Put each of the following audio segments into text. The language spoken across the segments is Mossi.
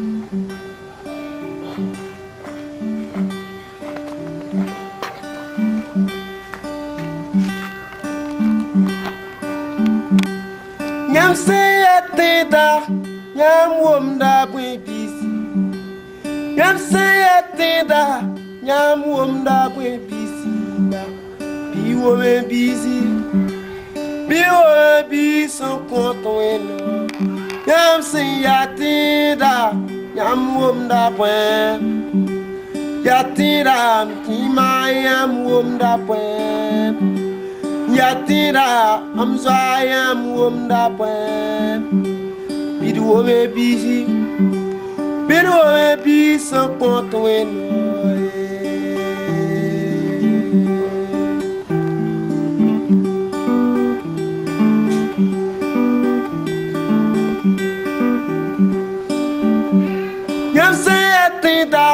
Yãmb sẽn yaa tẽeda, yãmb wʋmda bõe biisi? Yãmb sẽn yaa tẽeda, yãmb wʋmda bõe biisi? Bɩ wome biisi, bɩ wome biis n kõt Wẽnnaam. Yãmb sẽn yaa tẽeda, yãmb wʋmda bõe? Yaa tẽeda m kĩima, yãmb wʋmda bõe? Yaa tẽeda m zoa, yãmb wʋmda bõe? Bɩ d wome biisi, bɩ d wome biis n kõt Wẽnnaam. Yãmb sẽn yaa tẽeda,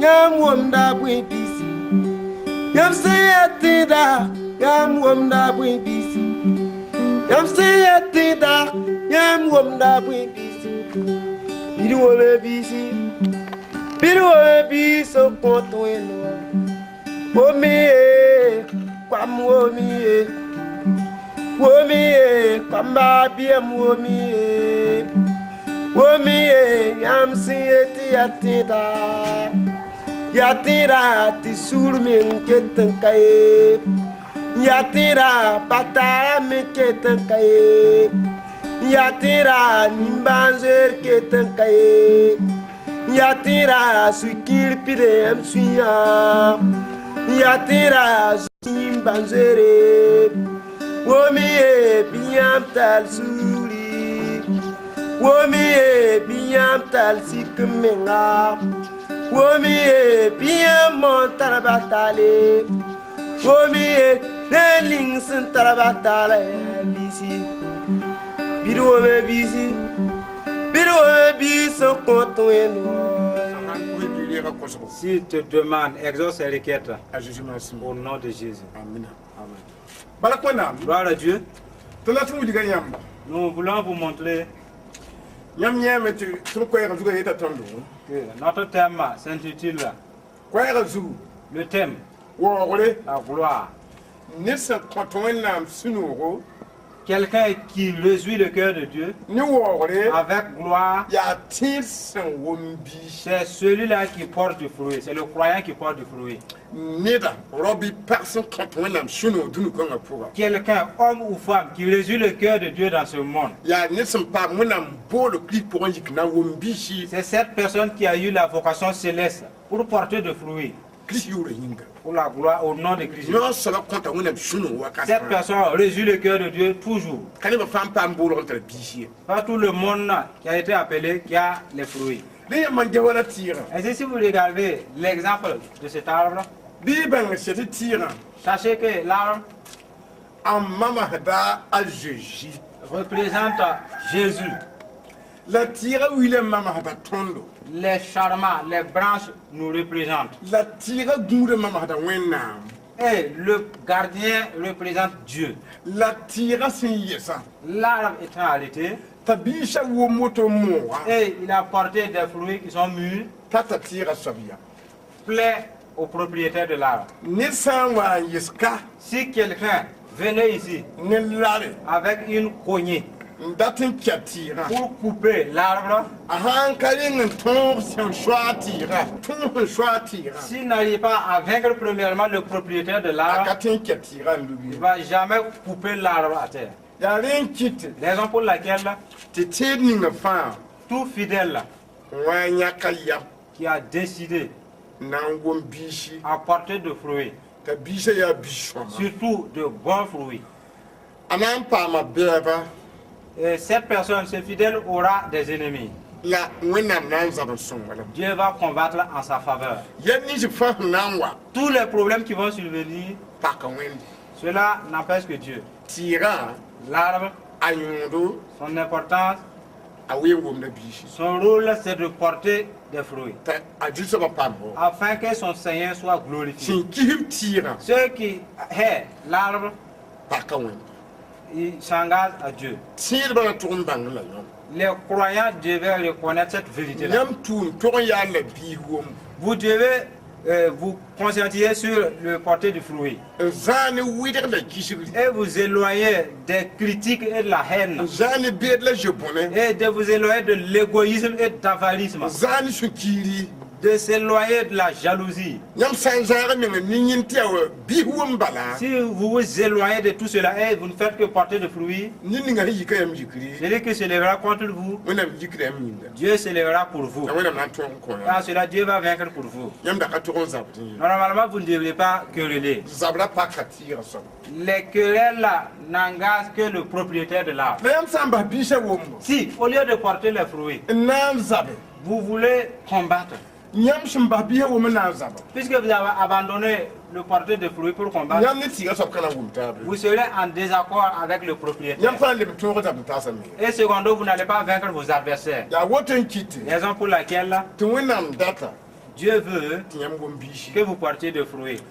yãmb wʋmda bõe biisi? Yãmb sẽn yaa tẽeda, yãmb wʋmda bõe biisi? Yãmb sẽn yaa tẽeda, yãmb wʋmda bõe biisi? Bɩ d wome biisi, bɩ d wome biis n kõt Wẽnnaam. Wome ye, koam wome ye, wome ye, koamba bɩam wome ye, wome ye, yãmb sẽn yet tɩ yaa tẽeda, yaa tẽeda tɩ sugr meng ket n ka ye, yaa tẽeda bataara me ket n ka ye, yaa tẽeda nimbãan-zoeer ket n ka ye, yaa tẽeda sũ-kiir pide m sũyã, yaa tẽeda nimbãan-zoeere, wome ye, bɩ yãmb tall sugri, wome ye, bɩ yãmb tall sik m menga, wome ye, bɩ yãmb moon tar bataale, wome ye, ned ning sẽn tar bataala yaa biisi, bɩ d wome biisi, bɩ d wome biis n kõt Wẽnnaam. S'il te demande, exauce ses requêtes A Jésus merci. Au nom de Jésus. Amina. Amen. Bark Wẽnnaam. Gloire à Dieu. Tɩ la tɩ wilga yãmba. Nous voulons vous montrer Yãmb yãame tɩ tõnd koɛɛgã zugã yeta tõndo. Que notre thème s'intitule Koɛɛgã zugu. Le thème, Waoogre. La gloire. Ned sẽn kõt Wẽnnaam sũ-noogo. Quelqu'un qui réjouit le cœur de Dieu Ne waoogre. Avec gloire, Yaa tẽed sẽn wom biis. C'est celui-là qui porte du fruit. C'est le croyant qui porte du fruit. Neda rao bɩ pag sẽn kõt Wẽnnaam sũ-noog dũni-kãngã pʋga. Quelqu'un, homme ou femme, qui réjouit le cœur de Dieu dans ce monde. Yaa ned sẽn paam Wẽnnaam boolg Kirist pʋgẽ yik na n wom biisi. C'est cette personne qui a eu la vocation céleste pour porter du fruit. Kirist yʋʋrã yĩnga. Pour la gloire au nom de Christ. Yõ soaba kõta Wẽnnaam sũ-noog wakat. Cette personne réjouit le cœur de Dieu toujours. Ka nebã fãa n paam boolg n tar biis ye. Pas tout le monde qui a été appelé qui a les fruits. Dẽ yãmb n ges wala tɩɩgã. Et si vous regardez l'exemple de cet arbre, Bɩ y bãng sɛ tɩ tɩɩgã sachez que l'arbre n mamasda a Zeezi. Représente Jésus. La tɩɩgã wilã mamasda tõndo. Les sarments, les branches nous représentent. La tɩɩgã gũudã mamasda Wẽnnaam. Et le gardien représente Dieu. La tɩɩgã sẽn yɛsã. L'arbre étant arrêté, T'a biisã wom woto mooga. Et il a porté des fruits qui sont mûrs, Tata tɩɩgã soab ya. Plaît au propriétaire de l'arbre. Ned sã n wa n yes ka. Si quelqu'un venait ici Ne lare. Avec une cognée N dat n kɛ tɩɩgã. Pour couper l'arbre, A sã n ka reng n tõog sẽn soa tɩɩgã tõog sẽn soa tɩɩgã. S'il n'arrive pas à vaincre premièrement le propriétaire de A l'arbre, ka tõe n kɛ tɩɩgã n lubi. Il ne va jamais couper l'arbre à terre. Yaa rẽ n kɩt. Raison pour laquelle Tɩ tẽed ninga fãa. Tout fidèle N wa n yãka yam. Qui a décidé N na n wom biisi. À porter de fruits, T'a biisã yaa biis-sõma. Surtout de bons fruits. A na n paama bɛɛba. Et cette personne, ce fidèle, aura des ennemis. La Wẽnnaam na n zab n sõnga lame. Dieu va combattre en sa faveur. Yɛl nins fãa sẽn na n wa. Tous les problèmes qui vont survenir, Paka Wẽnde. Cela n'empêche que Dieu. Tɩɩgã. L'arbre, A yõodo. Son importance, A wee n womda biisi. Son rôle, c'est de porter des fruits. T'a a zu-soabã paam bɔ. Afin que son Seigneur soit glorifié. Sẽn kisb tɩɩgã. Ceux qui haient l'arbre, Paka Wẽnde. Ils s'engagent à Dieu. Tẽedbã na tʋg n bãng la yõmb. Les croyants devaient reconnaître cette vérité-là. Yãmb tʋʋm tog n yaa la biis wombo. Vous devez vous conscientiser sur le porté du fruit N zãag ne wɩdg la kisgri. Et vous éloigner des critiques et de la haine N zãag ne beed la ze-bõne. Et de vous éloigner de l'égoïsme et d'avarisme, N zãag ne sũ-kiiri. De s'éloigner de la jalousie. Yãmb sã n zãag meng ne yẽnd tɩ yaa wa biis wom bala. Si vous vous éloignez de tout cela et vous ne faites que porter de fruits, Ned ninga sẽn yika yãmb yikri. Celui qui s'élèvera contre vous, Wẽnnaam yikra yãmb yĩnga. Dieu s'élèvera pour vous. La Wẽnnaam na n tõog n kõ Et yãmb. à cela, Dieu va vaincre pour vous. Yãmb da ka tog n zabd ye. Normalement, vous ne devriez pas quereller. Zabra paka tɩɩgã soaba. Les querelles là n'engagent que le propriétaire de l'arbre. La yãmb sã n bas biisã wombo. Si, au lieu de porter les fruits, N na n zabe. Vous voulez combattre, Yãmb sẽn bas biisã wom n na n zaba. Puisque vous avez abandonné le porteur de fruits pour combattre, Yãmb ne tɩɩgã soab ka na n wʋm taab. Vous serez en désaccord avec le propriétaire. Yãmb fãa leb n tõog zab n taasame. Et secondo, vous n'allez pas vaincre vos adversaires. Yaa woto n kɩte. Raison pour laquelle Tɩ Wẽnnaam data. Dieu veut Tɩ yãmb wom biisi. Que vous portiez de fruits.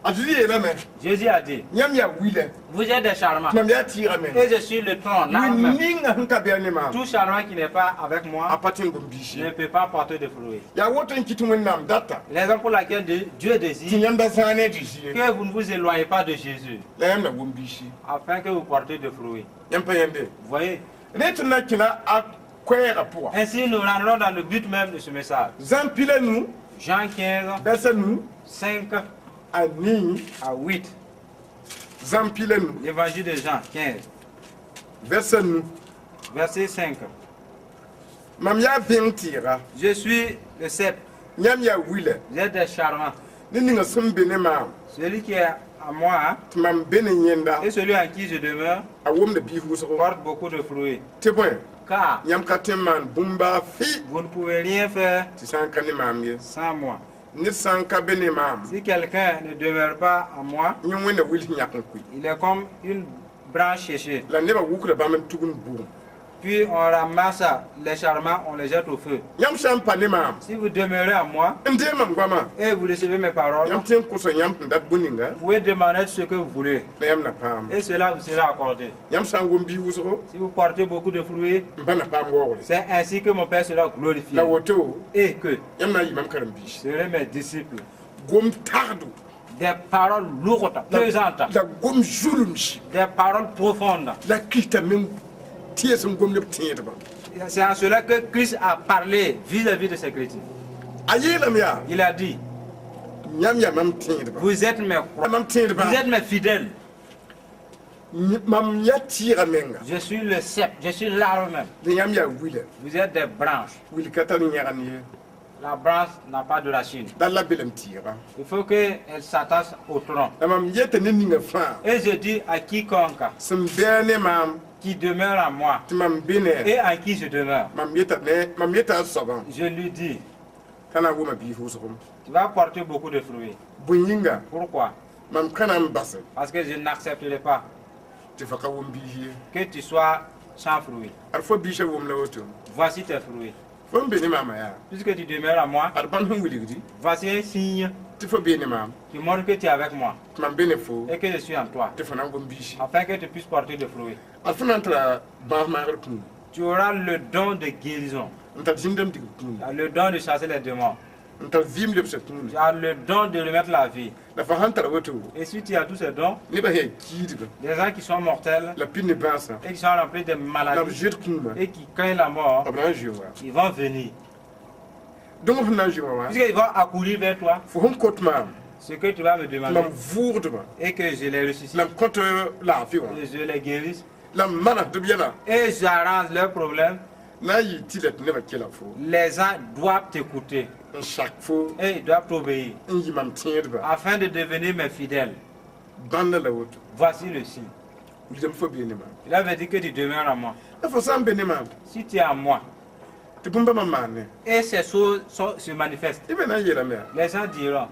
A Zezi yeelame. Jésus a dit, Yãmb yaa wila. Vous êtes des sarments Tɩ mam yaa tɩɩgã me. Et je suis le tronc, l'arbre Wil même. ninga sẽn ka bɩa ne maam. Tout sarment qui n'est pas avec moi A pa tõe n gom biisi. Ne peut pas porter de fruits. Yaa woto n kɩt tɩ Wẽnnaam data. Raison pour laquelle Dieu Tɩ désire yãmb da zãag ne a Zezi ye. Que vous ne vous éloignez pas de Jésus La yãmb na wom biisi. Afin que vous portiez de fruits. Yãmb pa yãmbe. Vous voyez? Rẽ tɩ na kẽna a koɛɛgã pʋga. Ainsi, nous rentrons dans le but même de ce message. Zã pila nu. Jean 15, Verset nu. 5 A nii. À 8. Zã pila nu. L'évangile de Jean 15, Verset nu. Verset 5. Mam yaa vẽng tɩɩga. Je suis le cep, Yãmb yaa wila. Vous êtes des sarments. Ned ninga sẽn be ne maam. Celui qui est à moi, hein, Tɩ mam be ne yẽnda. Et celui en qui je demeure A womda biis wʋsgo. Porte beaucoup de fruits. Tɩ bõe. Car Yãmb ka tõe n maan bũmb baa fɩ. Vous ne pouvez rien faire Tɩ sã n ka ne maam ye. Sans moi. Ned sã n ka be ne maam. Si quelqu'un ne demeure pas en moi, Yẽ wẽnda wil sẽn yãk n kʋɩ. Il est comme une branche séchée. La nebã wukda bãmb n tugend bugum. Puis on ramasse les sarments, on les jette au feu. Yãmb sã n pa ne maam. Si vous demeurez en moi N dee mam goamã. Et vous recevez mes paroles, Yãmb tõe n kosa yãmb sẽn dat bũ-ninga. Vous pouvez demander ce que vous voulez. La yãmb na paam. Et cela vous sera accordé. Yãmb sã n wom biis wʋsgo. Si vous portez beaucoup de fruits, M pa na paam waoogre. C'est ainsi que mon Père sera glorifié. La woto. Et que Yãmb na n yɩ mam karen-biisi. Serez mes disciples. Gom tagdo. Des paroles lourdes, pesantes, La gom zulumsi. Des paroles profondes. La Kirista meng tẽes n gom ne b tẽedbã. C'est en cela que Christ a parlé vis-à-vis de ses chrétiens. A yeelame yaa. Il a dit, Yãmb yaa mam tẽedba. Vous êtes mes croyants, Mam tẽedba. Vous êtes mes fidèles. Mam yaa tɩɩgã menga. Je suis le cep, je suis l'arbre même. La yãmb yaa wila. Vous êtes des branches. Wil ka tar yẽgend ye. La branche n'a pas de racine. Dal la belem tɩɩga. Il faut qu'elle s'attache au tronc. La mam yeta ne ninga fãa. Et je dis à quiconque Sẽn bɩa ne maam. Qui demeure en moi Tɩ mam be ne. Et en qui je demeure, Mam yeta ne mam yeta a soabã. Je lui dis, T'a na n wʋma biis wʋsgem. Tu vas porter beaucoup de fruits. Bõe yĩnga. Pourquoi? Mam ka na n base. Parce que je n'accepterai pas Tɩ fa ka wʋm biis ye. Que tu sois sans fruits. Ad fo biisã wʋm la woto. Voici tes fruits. Fo n be ne maamã yaa. Puisque tu demeures en moi, Ad bãmb sẽn wilgdi. Voici un signe Tɩ fo bee ne maam. Qui montre que tu es avec moi Tɩ mam be ne fo. Et que je suis en toi, Tɩ fo na n gom biisi. Afin que tu puisses porter des fruits. Ad fo na n tara bãas maagr kũum. Tu auras le don de guérison, N tar zĩn-dãmb digb kũum. Tu as le don de chasser les démons, N tar vɩɩm lebsã kũum. Tu as le don de remettre la vie. La fo sãn tara woto. Et si tu as tous ces dons, Nebã sẽn yaa kiidga. Des gens qui sont mortels La pid ne bãasã. Et qui sont remplis de La b maladies zoet kũumã. Et qui craignent la mort, B na n zoe wa. Ils vont venir. Dõng sẽn na n zoe wã wa. Puisqu'ils vont accourir vers toi, Fo sẽn kot maam. Ce que tu vas me demander Mam vʋʋgdbã. Et que je les ressuscite, La m kõt laafɩ wã. Et je les guérisse La m manesd b yɛla. Et j'arrange leurs problèmes, Na n yɩ tɩ la tɩ nebã kela fo. Les gens doivent t'écouter N sak fo. Et ils doivent t'obéir N yɩ mam tẽedba. Afin de devenir mes fidèles. Bãnda la woto. Voici le signe. Wilgame fo bee ne maam. Il avait dit que tu demeures en moi. La fo sã n be ne maam. Si tu es en moi Tɩ bũmb bãmba maane. Et ces choses se manifestent, Tɩ be na n yeelame yaa. Les gens diront,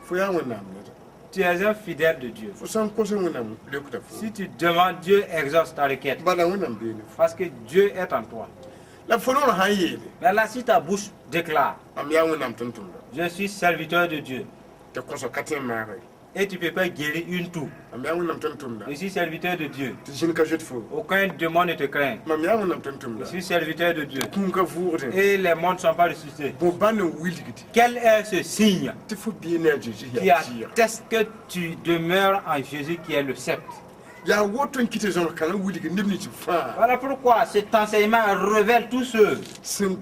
Fo yaa Wẽnnaam neda. Tu es un fidèle de Dieu. Fo sã n kos Wẽnnaam leokda fo. Si tu demandes, Dieu exauce ta requête. Bala Wẽnnaam bee ne fo. Parce que Dieu est en toi. La fo noor sã n yeele. Mais là, si ta bouche déclare, Mam yaa Wẽnnaam tʋm-tʋmda. Je suis serviteur de Dieu, Tɩ kõsg ka tõe n maage. Et tu ne peux pas guérir une toux. Mam yaa Wẽnnaam tʋm-tʋmda. Je suis serviteur de Dieu. Tɩ zĩn ka zoet fo. Aucun démon ne te craint. Mam yaa Wẽnnaam Je tʋm-tʋmda. suis serviteur de Dieu. Kũum ka vʋʋgdẽ. Et les morts ne sont pas ressuscités. Bõ bãn n wilgd Quel est ce signe tɩ fo bee ne a Zeezi qui yaa tɩɩga? atteste que tu demeures en Jésus qui est le sceptre? Yaa woto n kɩt zãma kãngã wilg neb nins fãa Voilà pourquoi cet enseignement révèle tous ceux, sẽn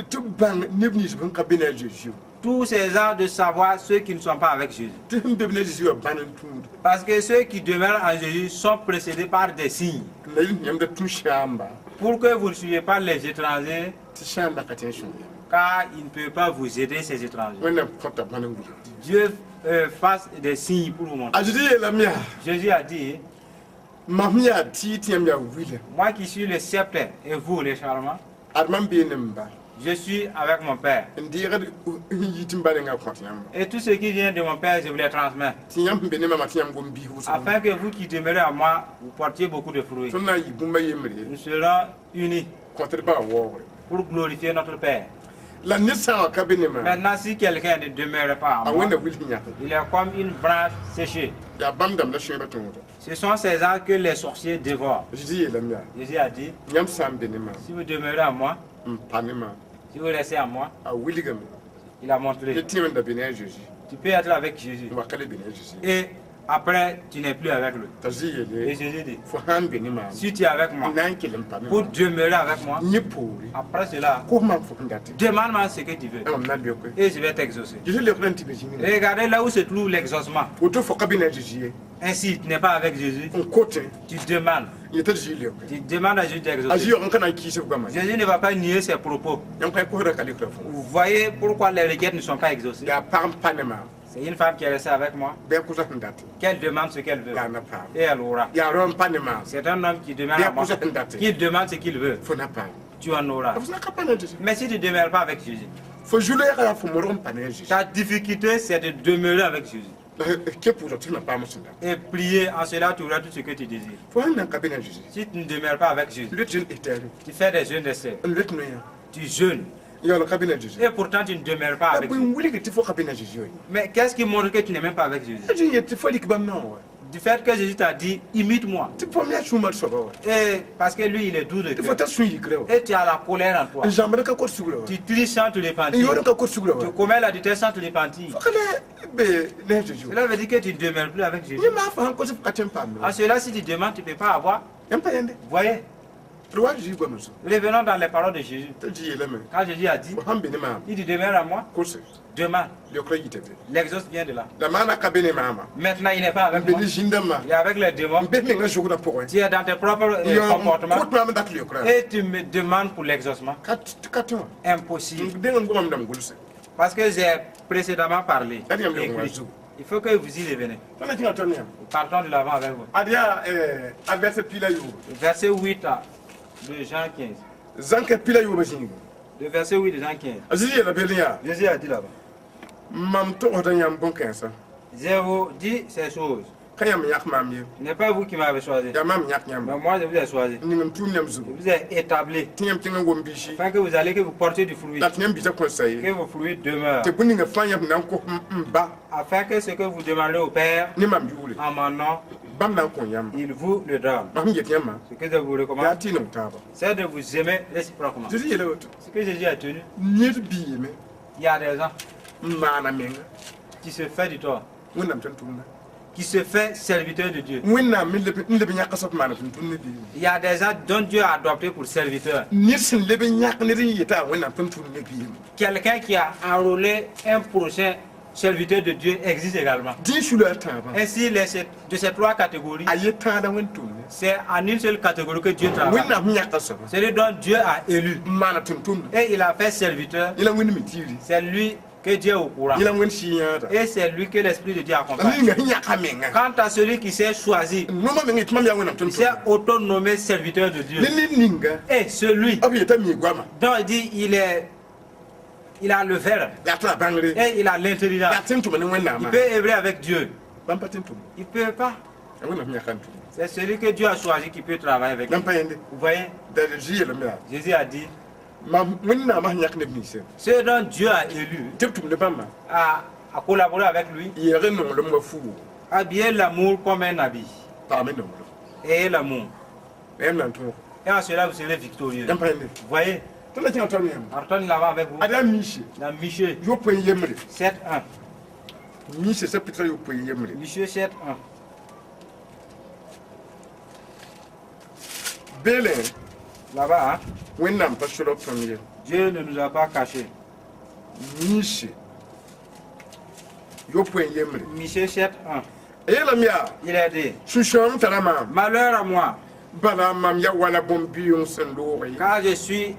tɩ b bãng neb nins sẽn ka be ne a Zeezi. Tous ces gens de savoir ceux qui ne sont pas avec Jésus. Tɩ sẽn be b ne a Zeezi wã bãn n tũud. Parce que ceux qui demeurent en Jésus sont précédés par des signes. La yel yãmb da tũ sãamba Pour que vous ne suiviez pas les étrangers, tɩ sãamba ka tẽ n sõng yãmb. Car ils ne peuvent pas vous aider, ces étrangers. Wẽnnaam kõta bãn n wilg. Dieu fasse des signes pour vous montrer. A Zeezi yeelame yaa Jésus a dit, mam yaa tɩɩg tɩ yãmb yaa wila. Moi qui suis le sceptre et vous les sarments, Ad mam bee ne m ba je suis avec mon Père. N deegd n yit n ba nengã kõt yãmba. Et tout ce qui vient de mon Père, je vous les transmets. Tɩ yãmb sẽn be ne mama tɩ yãmb gom biis wʋsg. Afin que vous qui demeurez à moi, vous portiez beaucoup de fruits. Tõnd na n yɩ bũmb a yembre Nous serons unis kõtd baa waoogre. Pour glorifier notre Père. La ned sã n wa ka be ne maam Maintenant, si quelqu'un ne demeure pas a en moi, wẽnda wil sẽn yãke. Il est comme une branche séchée. Yaa bãmb dãmb la sõeba tõoda. Ce sont ces gens que les sorciers dévorent. Zezi yeelame yaa Jésus a dit, yãmb sã n be ne maam si vous demeurez en moi, n pa ne maam si vous restez en moi, a wilgame il a montré. ne tẽ wẽnda be ne a Zeezi Tu peux être avec Jésus. n wa ka le be ne a Zeezi. Et après, tu n'es plus avec lui. T'a Zezi Et yeele Jésus dit, fo sã n be ne maam si tu es avec moi, n na n kell n pa ne pour maam demeurer avec moi, yẽ poore après cela, kos maam fo sẽn date demande-moi ce que tu veux. mam na leoke. Et je vais t'exaucer. Zeezi leokda n tɩ be zĩnigã. Regardez là où se trouve l'exaucement. Woto fo ka be ne a Zeezi ye Ainsi, tu n'es pas avec Jésus, n kotẽ tu demandes. yeta Zeezi leoke. Tu demandes à Jésus A d'exaucer. Zeezi yaoog n ka na n kɩɩs b goamã. Jésus ne va pas nier ses propos. Yãmb ka kosdã ka leokra fo. Vous voyez pourquoi les requêtes ne sont pas exaucées. Yaa pag n pa ne maam C'est une femme qui est restée avec moi, bɩ a kʋsa sẽn date qu'elle demande ce qu'elle veut. yaa na paam. Et elle aura. Yaa rao n pa ne maam C'est un homme qui demeure bɩ à a moi, kʋsa sẽn date qui demande ce qu'il veut. fo na paam. Tu en auras. Fo sã ka pa ne Zeezi Mais si tu ne demeures pas avec Jésus, fo zu-loɛɛga yaa fo modg n pa ne a Zeezi. Ta difficulté, c'est de demeurer avec Jésus. La ke pʋʋsg tɩ na paam sẽn date. Et prier, en cela, tu auras tout ce que tu désires. Fo sẽn nan ka be ne a Zeezi Si tu ne demeures pas avec Jésus, n loet jeune Estɛre tu fais des jeûnes d'Esther. n loet noyã Tu jeûnes. yaool ka be ne a Zeezi. Et pourtant, tu ne demeures pas La avec bõe Jésus. n wilg tɩ fo ka be ne a Zeezi wa. Mais qu'est-ce qui montre que tu n'es même pas avec Jésus? A Zeezi yet tɩ fo lik bãmb naoã wa. Du fait que Jésus t'a dit, imite-moi. Tɩ pʋgem yaa sũ-mar soaba wa. Et parce que lui, il est doux de Tɩ fo cœur. tar sũ-yikrã wa. Et tu as la colère en toi. N zãmbd ka kot sugrã wa. Tu triches sans te N repentir. yood n ka kot sugrã Tu wa. commets l'adultère sans te repentir. Fo ka le be ne a Zeezi wa. Cela veut dire que tu ne demeures plus avec Jésus. Yẽ maa fo sãn kos f ka tõe n paam En cela, si tu demandes, tu ne peux pas avoir. yãmb pa yẽnde. Vous voyez, D wa Zeezi goamã zugu. Revenons dans les paroles de Jésus. T'a Zeezi yeelame Quand Jésus a dit, fo sãn be ne maam il dit demeure à moi, kose demande. leokrã yita be. L'exauce vient de là. La maana ka be ne maama Maintenant, il n'est pas n avec be moi. ne zĩn-dãmbã Il est avec les démons. n bes mengã zʋgdã pʋgẽ. Tu es dans tes propres comportements. Kot maam n dat leokrã. Et tu me demandes pour l'exaucement. Ka ka tõe wã. Impossible. Deng n gomam dãmb gʋlse. Parce que j'ai précédemment parlé. Yãmb leok wã Écrit. zugu. Il faut que vous y reveniez. Tõnd kẽnga tõnd yãmb. Partons de l'avant avec vous. Ad yaa a verset piig la yoobo. Verset 8 de Jean 15. Zãnkã piig la yoobã zĩiga. Le verset 8 de Jean 15. A Zezi yeela bel yaa Jésus a dit là-bas. Mam togsda yãmb bõn-kãensã. Je vous dis ces choses. Ka yãmb yãk maam ye. Ce n'est pas vous qui m'avez choisi. Yaa mam yãk yãmba. Mais moi, je vous ai choisi. N ning n tũud yãmb Je zugu vous ai établi. Tɩ yãmb kẽng n wom biisi. Afin que vous allez, que vous portiez du fruit. La tɩ yãmb biisã kõn sa ye. Que vos fruits demeurent. Tɩ bũmb ninga fãa yãmb na n kos n ba Afin que ce que vous demandez au Père, ne mam yʋʋre en mon nom, bãmb na n kõ yãmba. Il vous le donne. Mam sẽn yet yãmbã Ce que je vous yaa recommande, tɩ y nong taaba. C'est de vous aimer réciproquement. Zezi yeela woto Ce que Jésus a tenu, ned biime il y a des gens n maana menga qui se fait du tort, Wẽnnaam tẽn-tʋmda qui se fait serviteur de Dieu. Wẽnnaam me leb n leb n yãk soab maana tʋm-tʋmd ne biime. Il y a des gens dont Dieu a adopté pour serviteur. Ned sẽn leb n yãk ned n yeta a Wẽnnaam tʋm-tʋmd ne biime. Quelqu'un qui a enrôlé un prochain serviteur de Dieu existe également. Dẽ sula a tãabã. Ainsi, de ces trois catégories, A ye tãada wẽn-tʋmd. C'est en une seule catégorie que Dieu travaille. Wẽnnaam sẽn yãk a soaba Celui dont Dieu a élu. N maana tʋm-tʋmda. Et il a fait serviteur, Yẽla wẽnd mi tiiri. C'est lui que Dieu est au courant. Yẽla wẽnd sɩ yãada. Et c'est lui que l'Esprit de Dieu La accompagne. ninga sẽn yãka menga. Quant à celui qui s'est choisi, Noma menga tɩ mam yaa Wẽnnaam il s'est tʋm-tʋmda. autonommé serviteur de Dieu. Ne ned ninga Et celui b yeta mi goama dont il dit il a le verbe yaa tɩ la bãngre et il a l'intelligence. yaa tɩ n tʋma ne Il Wẽnnaamã. peut œuvrer avec Dieu. Bãmb pa tɩ n tʋm. Il ne peut pas. Yaa Wẽnnaam sẽn yãka n tʋm. C'est celui que Dieu a choisi qui peut travailler avec lui. Yãmb pa yẽnde. Vous voyez, Da Zezi yeelame yaa Jésus a dit, mam Wẽnnaamã sẽn yãk neb ninsã ceux dont Dieu a élu tɩ b tʋm ne bãmba à collaborer avec lui, yeeg n nonglem wa fuugo. Habillez l'amour comme un habit. Paam nonglem. Ayez l'amour. La yãmb na n tõog. Et en cela, vous serez victorieux. Yãmb pa yẽnde. Voyez, Tõnd la kẽnga tõnd yãmb. On retourne là-bas avec vous. Ad yaa Mise. Dans Michée 61. 7, 1. Mise chapitre 61. Michée 7, 1. Beelẽ Là-bas, hein, Wẽnnaam pa solg tõnd ye. Dieu ne nous a pas cachés. Mise 61. Michée 7, 1. A yeelame yaa Il a dit: sũ-sãoong tara maam. Malheur à moi, Bala mam ya wala bõn-biong sẽn loog ye. Car je suis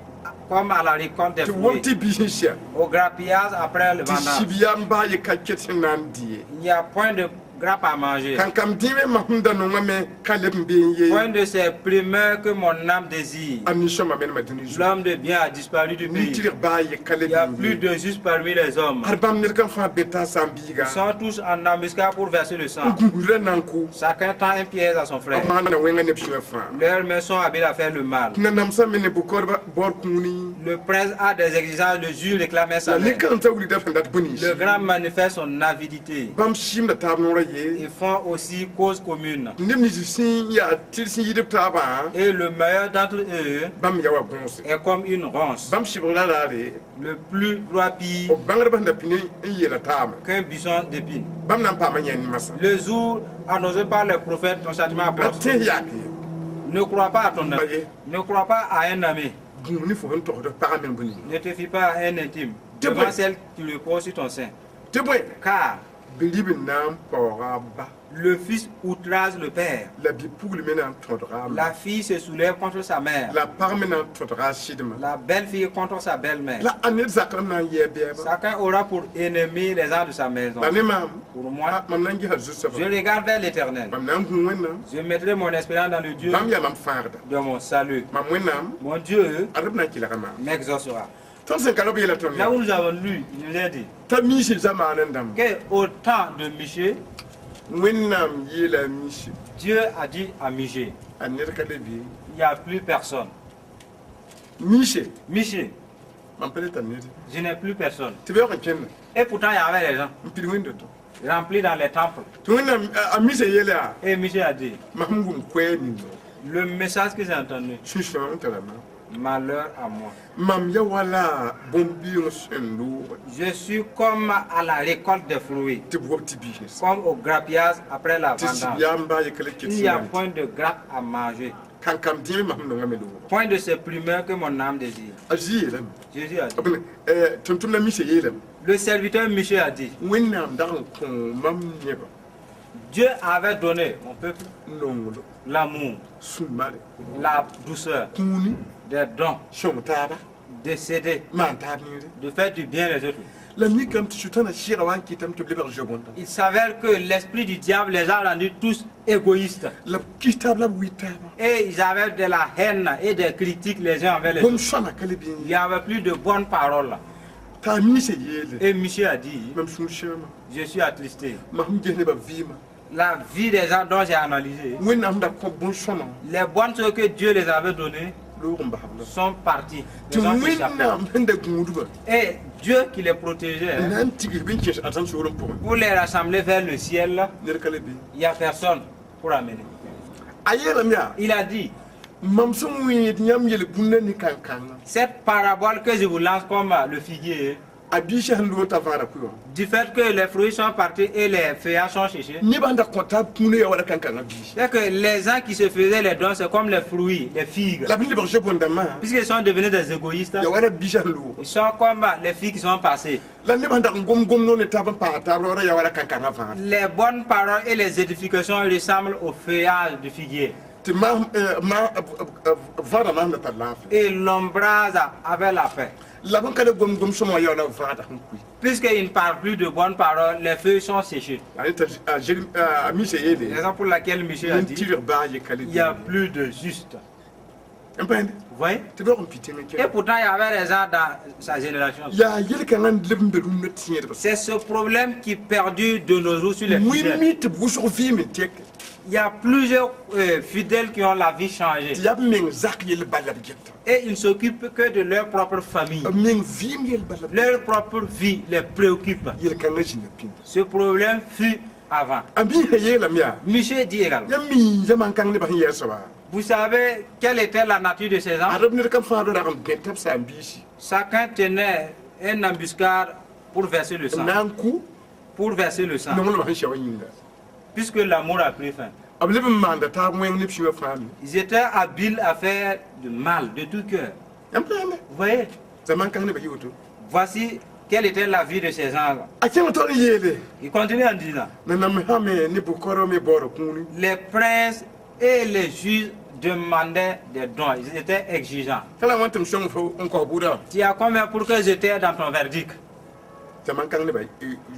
comme à la récolte des Tɩ wom fruits, tɩ biis n sɛ. Au grappillage après le Tɩ vendange. sib yaa n baa ye ka ket sẽn na n dɩ ye. Il n'y a point de grappe à manger. Kankam dẽeme mam sẽn da nongame ka leb n bee n ye. Point de ces primeurs que mon âme désire. A nin-sõma menema dũni zugu. L'homme de bien a disparu du pays. Nin-tɩrg baa ye ka Il leb n'y a n plus ye. de juste parmi les hommes. Ad bãmb ned kam fãa be t'a sã n biiga. Ils sont tous en embuscade pour verser le N sang. gũusda na n kʋ. Chacun tend un piège à son frère. B maana wẽnga neb sũyã fãa. Leurs mains sont habiles à faire le mal. Tɩ nanamsã me ne bʋ-korba baood kũuni. Le prince a des exigences, le juge réclame un La salaire. ne-kãng t'a wilgda sẽn dat bõe Le grand manifeste son avidité. Bãmb sɩɩmda taab noorã ye. Ils font aussi cause commune. Neb nins sẽn yaa tɩ sẽn yɩɩd b taabã. Et le meilleur d'entre eux Bãmb ya wa gõose. Est comme une ronce. Bãmb sɩbg la raare. Le plus droit pire B bãngdbã sẽn da pĩnd n yeela taabã. Qu'un buisson d'épines. Bãmb na n paama yãend masã. Le jour annoncé par les prophètes, ton châtiment Ra approche. tẽs yak ye. Ne crois pas à ton ami. Voyez. Ne crois pas à un ami. Gũus ne fo sẽn togsd pagã meng bõe Ne te fie pas à un intime. Te Devant bõe. celle qui repose sur ton sein. Tɩ bõe. Car Bi-rib n na n paooga a ba. Le fils outrage le père. La bi-pugl me na n tõdga a ma. La fille se soulève contre sa mère. La pag me na n tõdga a sɩdmã. La belle-fille contre sa belle-mère. La a ned zakrem na n yɛɛ bɛɛba. Chacun aura pour ennemi les gens de sa maison. La ne maam. Pour moi, Mam na n gesa Zu-soabã. je regarde vers l'Éternel. Mam na n gũ Wẽnnaam. Je mettrai mon espérance dans le Dieu Bãmb yaa mam fãagda. De mon salut. Mam Wẽnnaam. Mon Dieu Ad b na n kelga maam. M'exaucera. Tõnd sẽn ka la b yeela tõnd Là où nous avons lu, il nous a dit t'a Mise zamaanẽ dãmb. Qu'au temps de Michée, Wẽnnaam yeela Mise. Dieu a dit à Michée, A ned ka le bee. Il n'y a plus personne. Mise. Michée, Mam pa le tar ned. Je n'ai plus personne. Tɩ beoog n kẽnda. Et pourtant, il y avait des gens N pid wẽnd-doto. Remplis dans les temples. Tɩ Wẽnnaam a Mise yeela yaa. Et Michée a dit, Mam sẽn wʋm koɛɛg ning le message que j'ai entendu, sũ-sãoong tara maam. Malheur à moi. Mam ya wala bõn-biong sẽn loog. Je suis comme à la récolte des fruits, Tɩ b wob tɩ biis. Comme au grappillage après la Tɩ sib vendange. yaa n baa ye ka le ket Il n'y a point de grappe à manger, Kankam dẽeme mam sẽn nongame loog. Point de ces primeurs que mon âme désire. A Zĩ yeelame. Jésus a dit, Tʋm-tʋmda Mise yeelame. Le serviteur Michée a dit, Wẽnnaam dag n kõ mam nebã. Dieu avait donné mon peuple Nonglo. L'amour, Sũ-mare. La douceur, Kũuni. Des dons, Sõng taaba. De céder, Maan taab neere. De faire du bien les autres. La mikame tɩ Sʋtãana sɩɩga wa n kɩtame tɩ b lebg zoabõnda. Il s'avère que l'esprit du diable les a rendus tous égoïstes. La b kis taab la b wɩ taaba. Et ils avaient de la haine et des critiques les uns envers les autres. Bõn-sõama ka le bɩ. Il n'y avait plus de bonnes paroles. T'a Mise yeele. Et Michée a dit, Mam sũur sãama. Je suis attristé. Mam sẽn ges nebã vɩɩmã. La vie des gens dont j'ai analysé, Wẽnnaam da kõ bõn-sõama. Les bonnes choses que Dieu les avait données Loog n basb la. Sont parties. Tɩ Les ont échappé. Wẽnnaam sẽn da gũudba. Et Dieu qui les protégeait, hein, Na n tigs bɩ n kẽes ãzãn soolem pʋgẽ. Pour les rassembler vers le ciel, Ned ka le bee. Il n'y a personne pour amener. A yeelame yaa. Il a dit, Mam sẽn wẽed yãmb yel-bũndã ne kankãngã. Cette parabole que je vous lance comme le figuier, A biisã sẽn loog t'a vãada kʋɩ wã. Du fait que les fruits sont partis et les feuillages sont séchés, Nebã sẽn da kõ taab kũunã yaa wala kankãngã biisi. C'est que les gens qui se faisaient les dons, c'est comme les fruits, les figues. La b lebg zoab-dãmbã. Puisqu'ils sont devenus des égoïstes, Yaa wala biisã sẽn loog. Ils sont comme les figues qui sont passées. La nebã sẽn dag n gom gom noor ne taab n paag taab raoodã yaa wala kankãngã vãada. Les bonnes paroles et les édifications ressemblent au feuillage du figuier. Tɩ võada maam na tar laafɩ. Et l'ombrage avait la paix. La b ka le gom gom sõma wã yaa wala võada sẽn kʋɩ. Puisqu'ils ne parlent plus de bonnes paroles, les feuilles sont séchées. A t'a a Mise yeele. Raison pour laquelle Michée a dit, Nin-tɩrg baa ye ka le il n'y a plus de juste. N pa yẽnde. Vous voyez? Tɩ beoog n pɩ tẽngã Et kẽna. pourtant, il y avait des gens dans sa génération. Yaa yel-kãngã n leb n be rũndã tẽedba. C'est ce problème qui perdure de nos jours sur les fidèles. Wẽn mi tɩ b wʋsg vɩɩm n tɛk. Il y a plusieurs fidèles qui ont la vie changée. Tɩ yaa b meng zak yell bal la b geta. Et ils ne s'occupent que de leur propre famille. B meng vɩɩm yell bal la b Leur propre vie les préoccupe. Yel-kãngã zĩnda pĩnda. Ce problème fut avant. A Misã yeelame yaa Michée dit également. Yãmb mi zamaan kãng nebã sẽn yɛɛs soaba. Vous savez quelle était la nature de ces gens? Ad b ned kam fãa b rag n bẽt b saam-biisi. Chacun tenait un embuscade pour verser le N sang. Na n kʋ Pour verser le sang. Nonglmã sẽn sɛoã yĩnga. Puisque l'amour a pris fin. B leb n maanda taab wẽng ne b sũyã fãa me. Ils étaient habiles à faire du mal de tout cœur. Yãmb paame. Vous voyez? Zamaan kãng nebã yɩ woto. Voici quelle était la vie de ces gens-là. A kẽng taoor n yeele. Il continue en disant: Nanamsã me ne bʋ-kɔrɔ me baood kũuni. Les princes et les juges demandaient des dons. Ils étaient exigeants. T'a la n wa tɩ m sõng fo n kos bʋʋda. Tu as combien pour que je t'aide dans ton verdict? Zamaan kãng nebã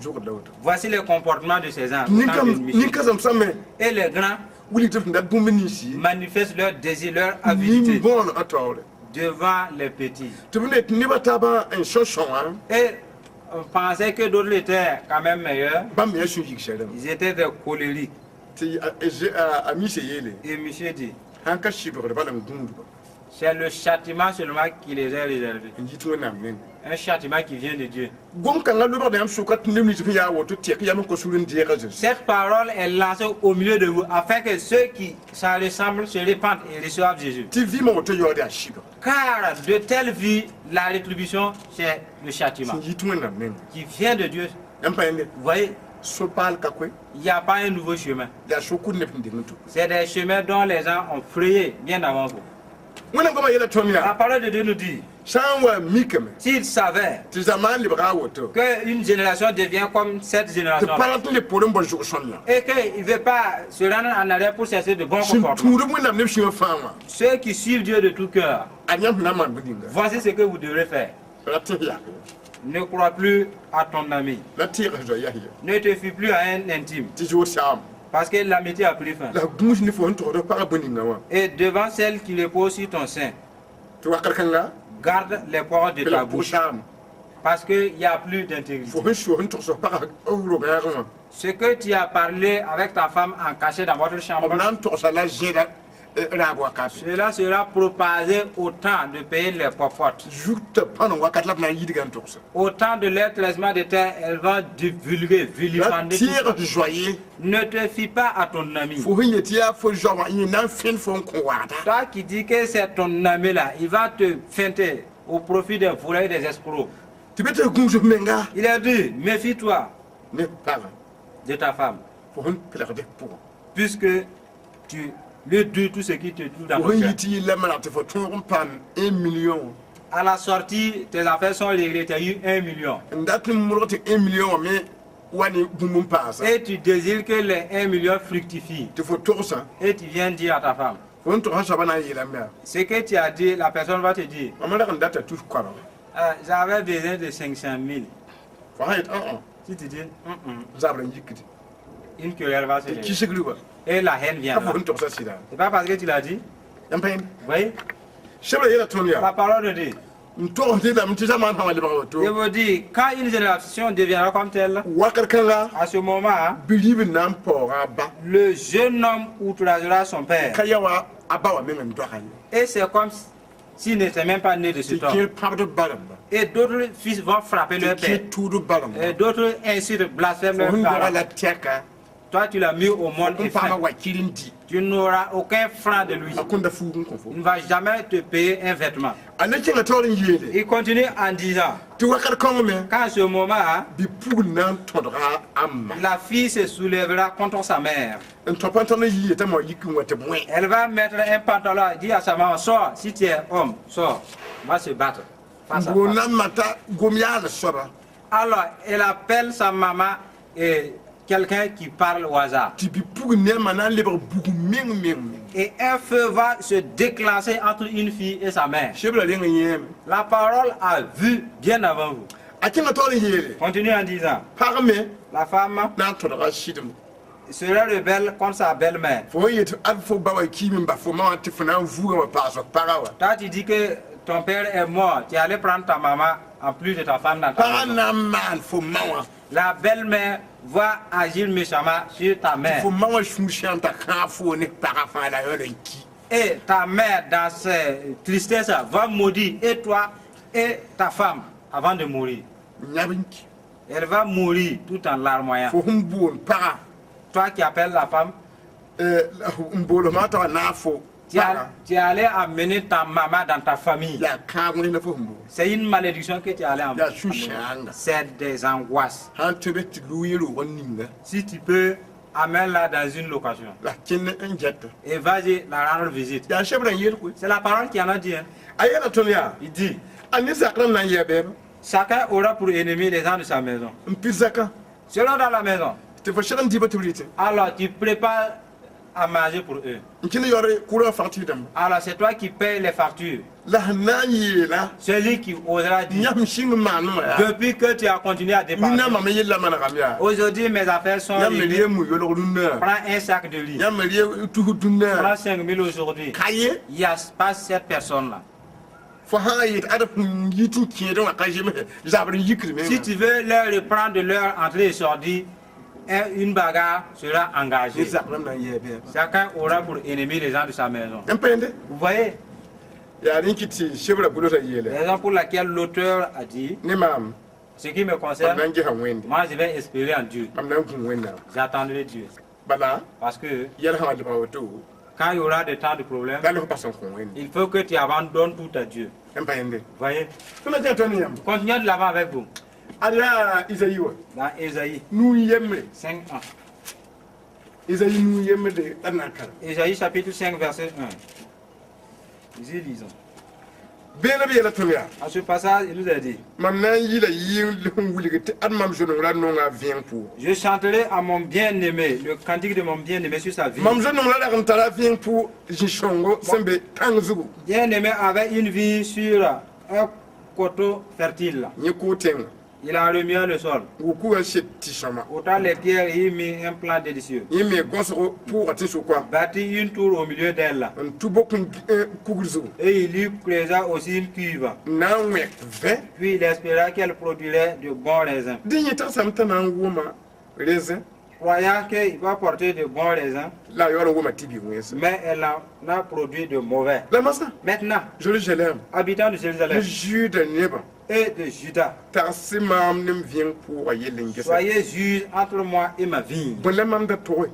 zʋgd la woto. Voici le comportement de ces gens au temps de Michée. Nin-kãsem-sã me Et les grands wilg tɩ b sẽn dat bũmb ninsi manifestent leur désir, leur avidité nin-bõon a taoore. Devant les petits. Tɩ b ne tɩ nebã taabã n sõs sõngã. Et on pensait que d'autres étaient quand même meilleurs. Bãmb me yaa sũ-yig sɛrem. Ils étaient des colériques. Tɩ a Mise yeele. Et Michée dit: Sãn ka sɩbgd bala n gũudba. C'est le châtiment seulement qui les est réservé. N yit Wẽnnaam nengẽ. Un châtiment qui vient de Dieu. Gom-kãngã lobgda yãmb sʋka tɩ neb nins sẽn yaa woto tɩk yam n kos sũur n deeg a Zeezi. Cette parole est lancée au milieu de vous afin que ceux qui s'en ressemblent se répandent et reçoivent Jésus. Tɩ vɩɩmã woto yaood yaa sɩbg. Car de telle vie, la rétribution, c'est le châtiment Sẽn yit Wẽnnaam nengẽ. Qui vient de Dieu. Yãmb pa yẽnde. Vous voyez, So-paal ka koe. Il n'y a pas un nouveau chemin. Yaa so-kʋd neb sẽn deng n tʋ. C'est des chemins dont les gens ont frayé bien avant vous. Wẽnnaam goamã yeela tõnd La yaa parole de Dieu nous dit, sã n wa mikame s'ils savaient tɩ zamaan lebga a woto qu'une génération devient comme cette tɩ génération pa rat n le poorẽ n bao zʋg-sõmyã et qu'il ne veut pas se rendre en arrière pour chercher de bons sẽn comportements. tũud Wẽnnaam ne b sũyã fãa wã Ceux qui suivent Dieu de tout cœur, ad yãmb sẽn na n maan bũ-ninga. Voici ce que vous devrez faire. Ra tɩs yak. Ne crois plus à ton ami. La tɩɩg zoa yas ye. Ne te fie plus à un intime. Tɩ zood saam. Parce que l'amitié a pris fin. La gũus ne fo sẽn togsd pagã bũ-ningã wã. Et devant celle qui repose sur ton sein, Tɩ wakat kãnga garde les portes de tɩ la ta pʋg bouche. saam. Parce qu'il n'y a plus d'intégrité. Fo sẽn sʋ sẽn togsd pagã rog-yãag wã. Ce que tu as parlé avec ta femme en cachet dans votre chambre, B na n togsa la zẽeda raab wakat. Cela sera propagé au temps de payer les popotes. Zugtã pãn wakat la b na n yidga n togsa. Au temps de leur traitement de terre, elles vont divulguer, La vilipender tout ça. tɩɩg zoa ye. Ne te fie pas à ton ami. Fo sẽn yet yaa fo zoa wã yẽ na n fẽn fo n kõ wagda. Toi qui dis que c'est ton ami là, il va te feinter au profit des voleurs et des escrocs. Tɩ be tɩ gũus f menga. Il a dit, méfie-toi Ne pagã de ta femme, fo sẽn pelgd pʋgẽ. Puisque tu lui dis tout ce qui te trouve dans Fo ton sẽn cœur. yit tɩ yella maneg tɩ fo tõog n paam 1 million. À la sortie, tes affaires sont réglées, tu as eu 1 million. N dat n modg tɩ 1 million wã me wa ne bũmb n paasa. Et tu désires que les 1 million fructifient. Tɩ fo togsa. Et tu viens dire à ta femme, Fo sẽn togsã soabã na n yeelame yaa. Ce que tu as dit, la personne va te dire, Mam rag n data tus koabga. J'avais besoin de 500 000. Fo sã yet ã Si tu dis, zabr n yikde. Une querelle va se Tɩ lever. kisgr wa. Et la haine Ka viendra. fo sẽn togsa sɩda. C'est pas parce que tu l'as dit. Yãmb pa yẽnd. Vous voyez? Sebra yeela tõnd La yaa. parole dit. N togs tɩ lame tɩ zamaan sã wã lebg woto. Je vous dis, quand une génération deviendra comme telle, Wakat kãnga à ce moment, hein, bi-ribl na n paooga a ba. Le jeune homme outragera son père. Ka ya wa a ba wã meng n doaga ye. Et c'est comme s'il n'était même pas né de Tɩ cet homme. kẽer pãbd b ba rãmba. Et d'autres fils vont frapper Tɩ leur père. kẽer tuud b ba rãmba. Et d'autres insultent, blasphèment Fo leurs sẽn doaga parents. la tɛka. Toi, tu l'as mis au monde N et paama fin. wa kir n dɩ. Tu n'auras aucun franc de lui. A kõnda fuug n kõ fo. Il ne va jamais te payer un vêtement. A le kẽnga taoor n yeele. Il continue en disant, Tɩ wakat kãng me qu'à ce moment, hein, bi-pugl na n tõdga a ma. La fille se soulèvera contre sa mère. N tõ pãntão n yɩ yetã ma yik n wa tɩ b wẽ. Elle va mettre un pantalon, dit à sa maman, sors, si tu es homme, sors, va se battre. Face à N face. na n mata gom-yaal soaba. Alors, elle appelle sa maman et quelqu'un qui parle au hasard. Tɩ bi-pugl ne a ma na n lebg bugum meng meng meng. Et un feu va se déclencher entre une fille et sa mère. Sebra reng n yẽeme. La parole a vu bien avant vous. A kẽnga taoor n yeele. Continue en disant, Pag me la femme na n tõdga sɩdem. Serait rebelle contre sa belle-mère. Fo sẽn yet ad fo ba wa kiim n ba fo ma wã tɩ fo na n vuugã wã paas f pagã wã. Toi, tu dis que ton père est mort, tu es allé prendre ta maman en plus de ta femme dans ta Pagã maison. na n maan fo ma wã. La belle-mère va agir méchamment sur ta mère. Fo ma wã sũur sãam t'a kãag fo ne pagã fãa la yaool n ki. Et ta mère, dans ses tristesses, va maudire et toi et ta femme avant de mourir. Yãb n ki. Elle va mourir tout en larmoyant. Fo sẽn boond pagã. Toi qui appelles la femme, n bool f t'a naag fo tu es allé amener ta maman dans ta famille. Yaa kãab wẽnd la fo sẽn bool. C'est une malédiction que tu es allé amener. Yaa sũ-sãanga. C'est des angoisses. Sã n tõe be tɩ luu roogã ninga. Si tu peux, amène-la dans une location. La kẽnd n gɛta. Et vas-y la rendre visite. Yaa sebrã n yeel koe. C'est la parole qui en a dit, hein. A yeela tõnd yaa. Il dit, A ne zak rãmb na n yɛɛ bɛɛba. Chacun aura pour ennemi les gens de sa maison. N pid zakã. Selon dans la maison. Tɩ fo seg n dɩɩbã tɩ b rɩtẽ. Alors tu prépares à manger pour eux. N kẽnd yaood kʋrã facture dãmba. Alors c'est toi qui payes les factures. La sẽn na n yeela. Celui qui osera dire, Yãmb sĩng n maanẽ wã yaa. Depuis que tu as continué à dépenser, Rũnnã mam yella manegame yaa. Aujourd'hui mes affaires sont Yãmb me réglées. rɩ mu yolg rũnnã. Prends un sac de riz. Yãmb me rɩ tus dũnnã. Prends 5 000 aujourd'hui. Ka ye. Il n'y a pas cette personne-là. Fo sã n yet ad n yit n kẽedẽ wã ka zems zabr n yikdme. Si tu veux leur reprendre de leur entrée et sortie, une bagarre sera engagée. Zak rãmb na n yɛɛ bɛɛba. Chacun aura pour ennemi les gens de sa maison. N pẽende. Vous voyez, Yaa rẽ kɩ tɩ sebrã bulosã yeele. Raison pour laquelle l'auteur a dit, Ne maam. Ce qui me Mam concerne, na n gesa Wẽnde. Moi je vais espérer en Dieu. Mam na n gũ Wẽnnaam. J'attendrai Dieu. Bala Parce que yɛl sã wa lebga woto. Quand il y aura des temps de problème, La lʋs bas n kõ Wẽnde. Il faut que tu abandonnes tout à Dieu. N pẽende. Vous voyez? Tõnd na kẽ tõnd yãmb. Continuez de l'avant avec vous. Ad yaa Izayi wa. Dans Ésaïe Nuu yembre. 5, 1. Izayi nuu yembre d na n karem. Ésaïe chapitre 5, verset 1. Ici, lisons. Beene b yeela tõnd yaa. À ce passage, il nous a dit, Mam na n yɩla yɩng sẽn wilg tɩ ad mam zo-nongrã nonga vẽeng pʋʋg. Je chanterai à mon bien-aimé, le cantique de mon bien-aimé sur sa vie. Mam zo-nongrã rag n tara vẽeng pʋʋg zĩ-sõngo sẽn be tãng zugu. Bien-aimé avait une vigne sur un coteau fertile. Yẽ kʋʋ tẽngã. Il en remua le sol. Wʋkugã set tɩ-sõma. Ôta les pierres et y mit un plant délicieux. Yẽ me gõsgo pʋʋga tɩ sʋka. Bâtit une tour au milieu d'elle. N tʋ bok n kugr zugu. Et il lui creusa aussi une cuve. N na n wẽk vẽ. Puis il espéra qu'elle produirait de bons raisins. Dẽ yẽ tagsame t'a na n wʋma raisin. Croyant qu'il va porter de bons raisins, La a yaool n wʋma tɩ bɩ wẽnse. Mais elle en a produit de mauvais. La masã. Maintenant, Zerusalem. Habitants de Ne Jérusalem Juda nebã. Et de Juda, Tags maam ne m vẽeng pʋʋgã yell n gesa. Soyez juges entre moi et ma vigne. Bõe la mam da tʋge.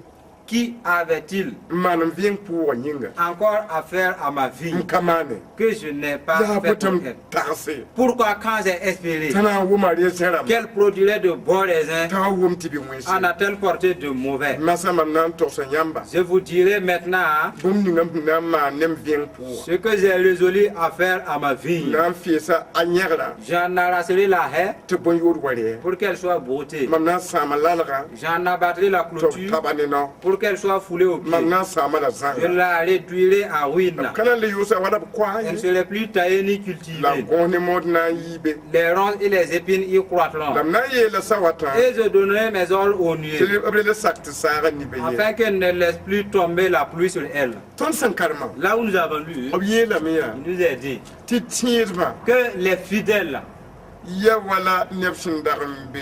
Qui avait-il N maan n vẽeng pʋʋgã yĩnga. Encore à faire à ma N vigne ka maane. Que je n'ai pas Yaa fait pour botame elle? tagse. Pourquoi quand j'ai espéré T'a na n wʋma raisin rãmba. Qu'elle produirait de bons raisins, T'a wʋm tɩ bɩ wẽnse. En a-t-elle porté de mauvais? Masã mam na n togsa yãmba. Je vous dirai maintenant Bũmb ninga m na n maan ne m vẽeng pʋʋgã. Ce que j'ai résolu à faire à ma vigne. Na n feesa a yẽgra. J'en arracherai la haie Tɩ bõn-yood wa rɛɛ. Pour qu'elle soit broutée. Mam na n sãama lalga. J'en abattrai la Tɩ b clôture taba ne nao. Pour qu'elle soit foulée au pied. Mam na n sãama la Je zãnga. La réduirai en ruine. B ka na n le yʋʋsa wala b koaa Elle ne ye. serait plus taillée ni La cultivée. gõs ne mood na n yiibe. Les ronces et les épines y croîtront. La m na n yeela sa watã. Et je donnerai mes ordres aux Tɩ nuées, b le sak tɩ saagã nibe ye. Afin qu'elle ne laisse plus tomber la pluie sur elle. Tõnd sẽn karemã. Là où nous avons lu, B yeelame yaa. Il nous a dit Tɩ tẽedbã. Que les fidèles Ya wala neb sẽn dag n be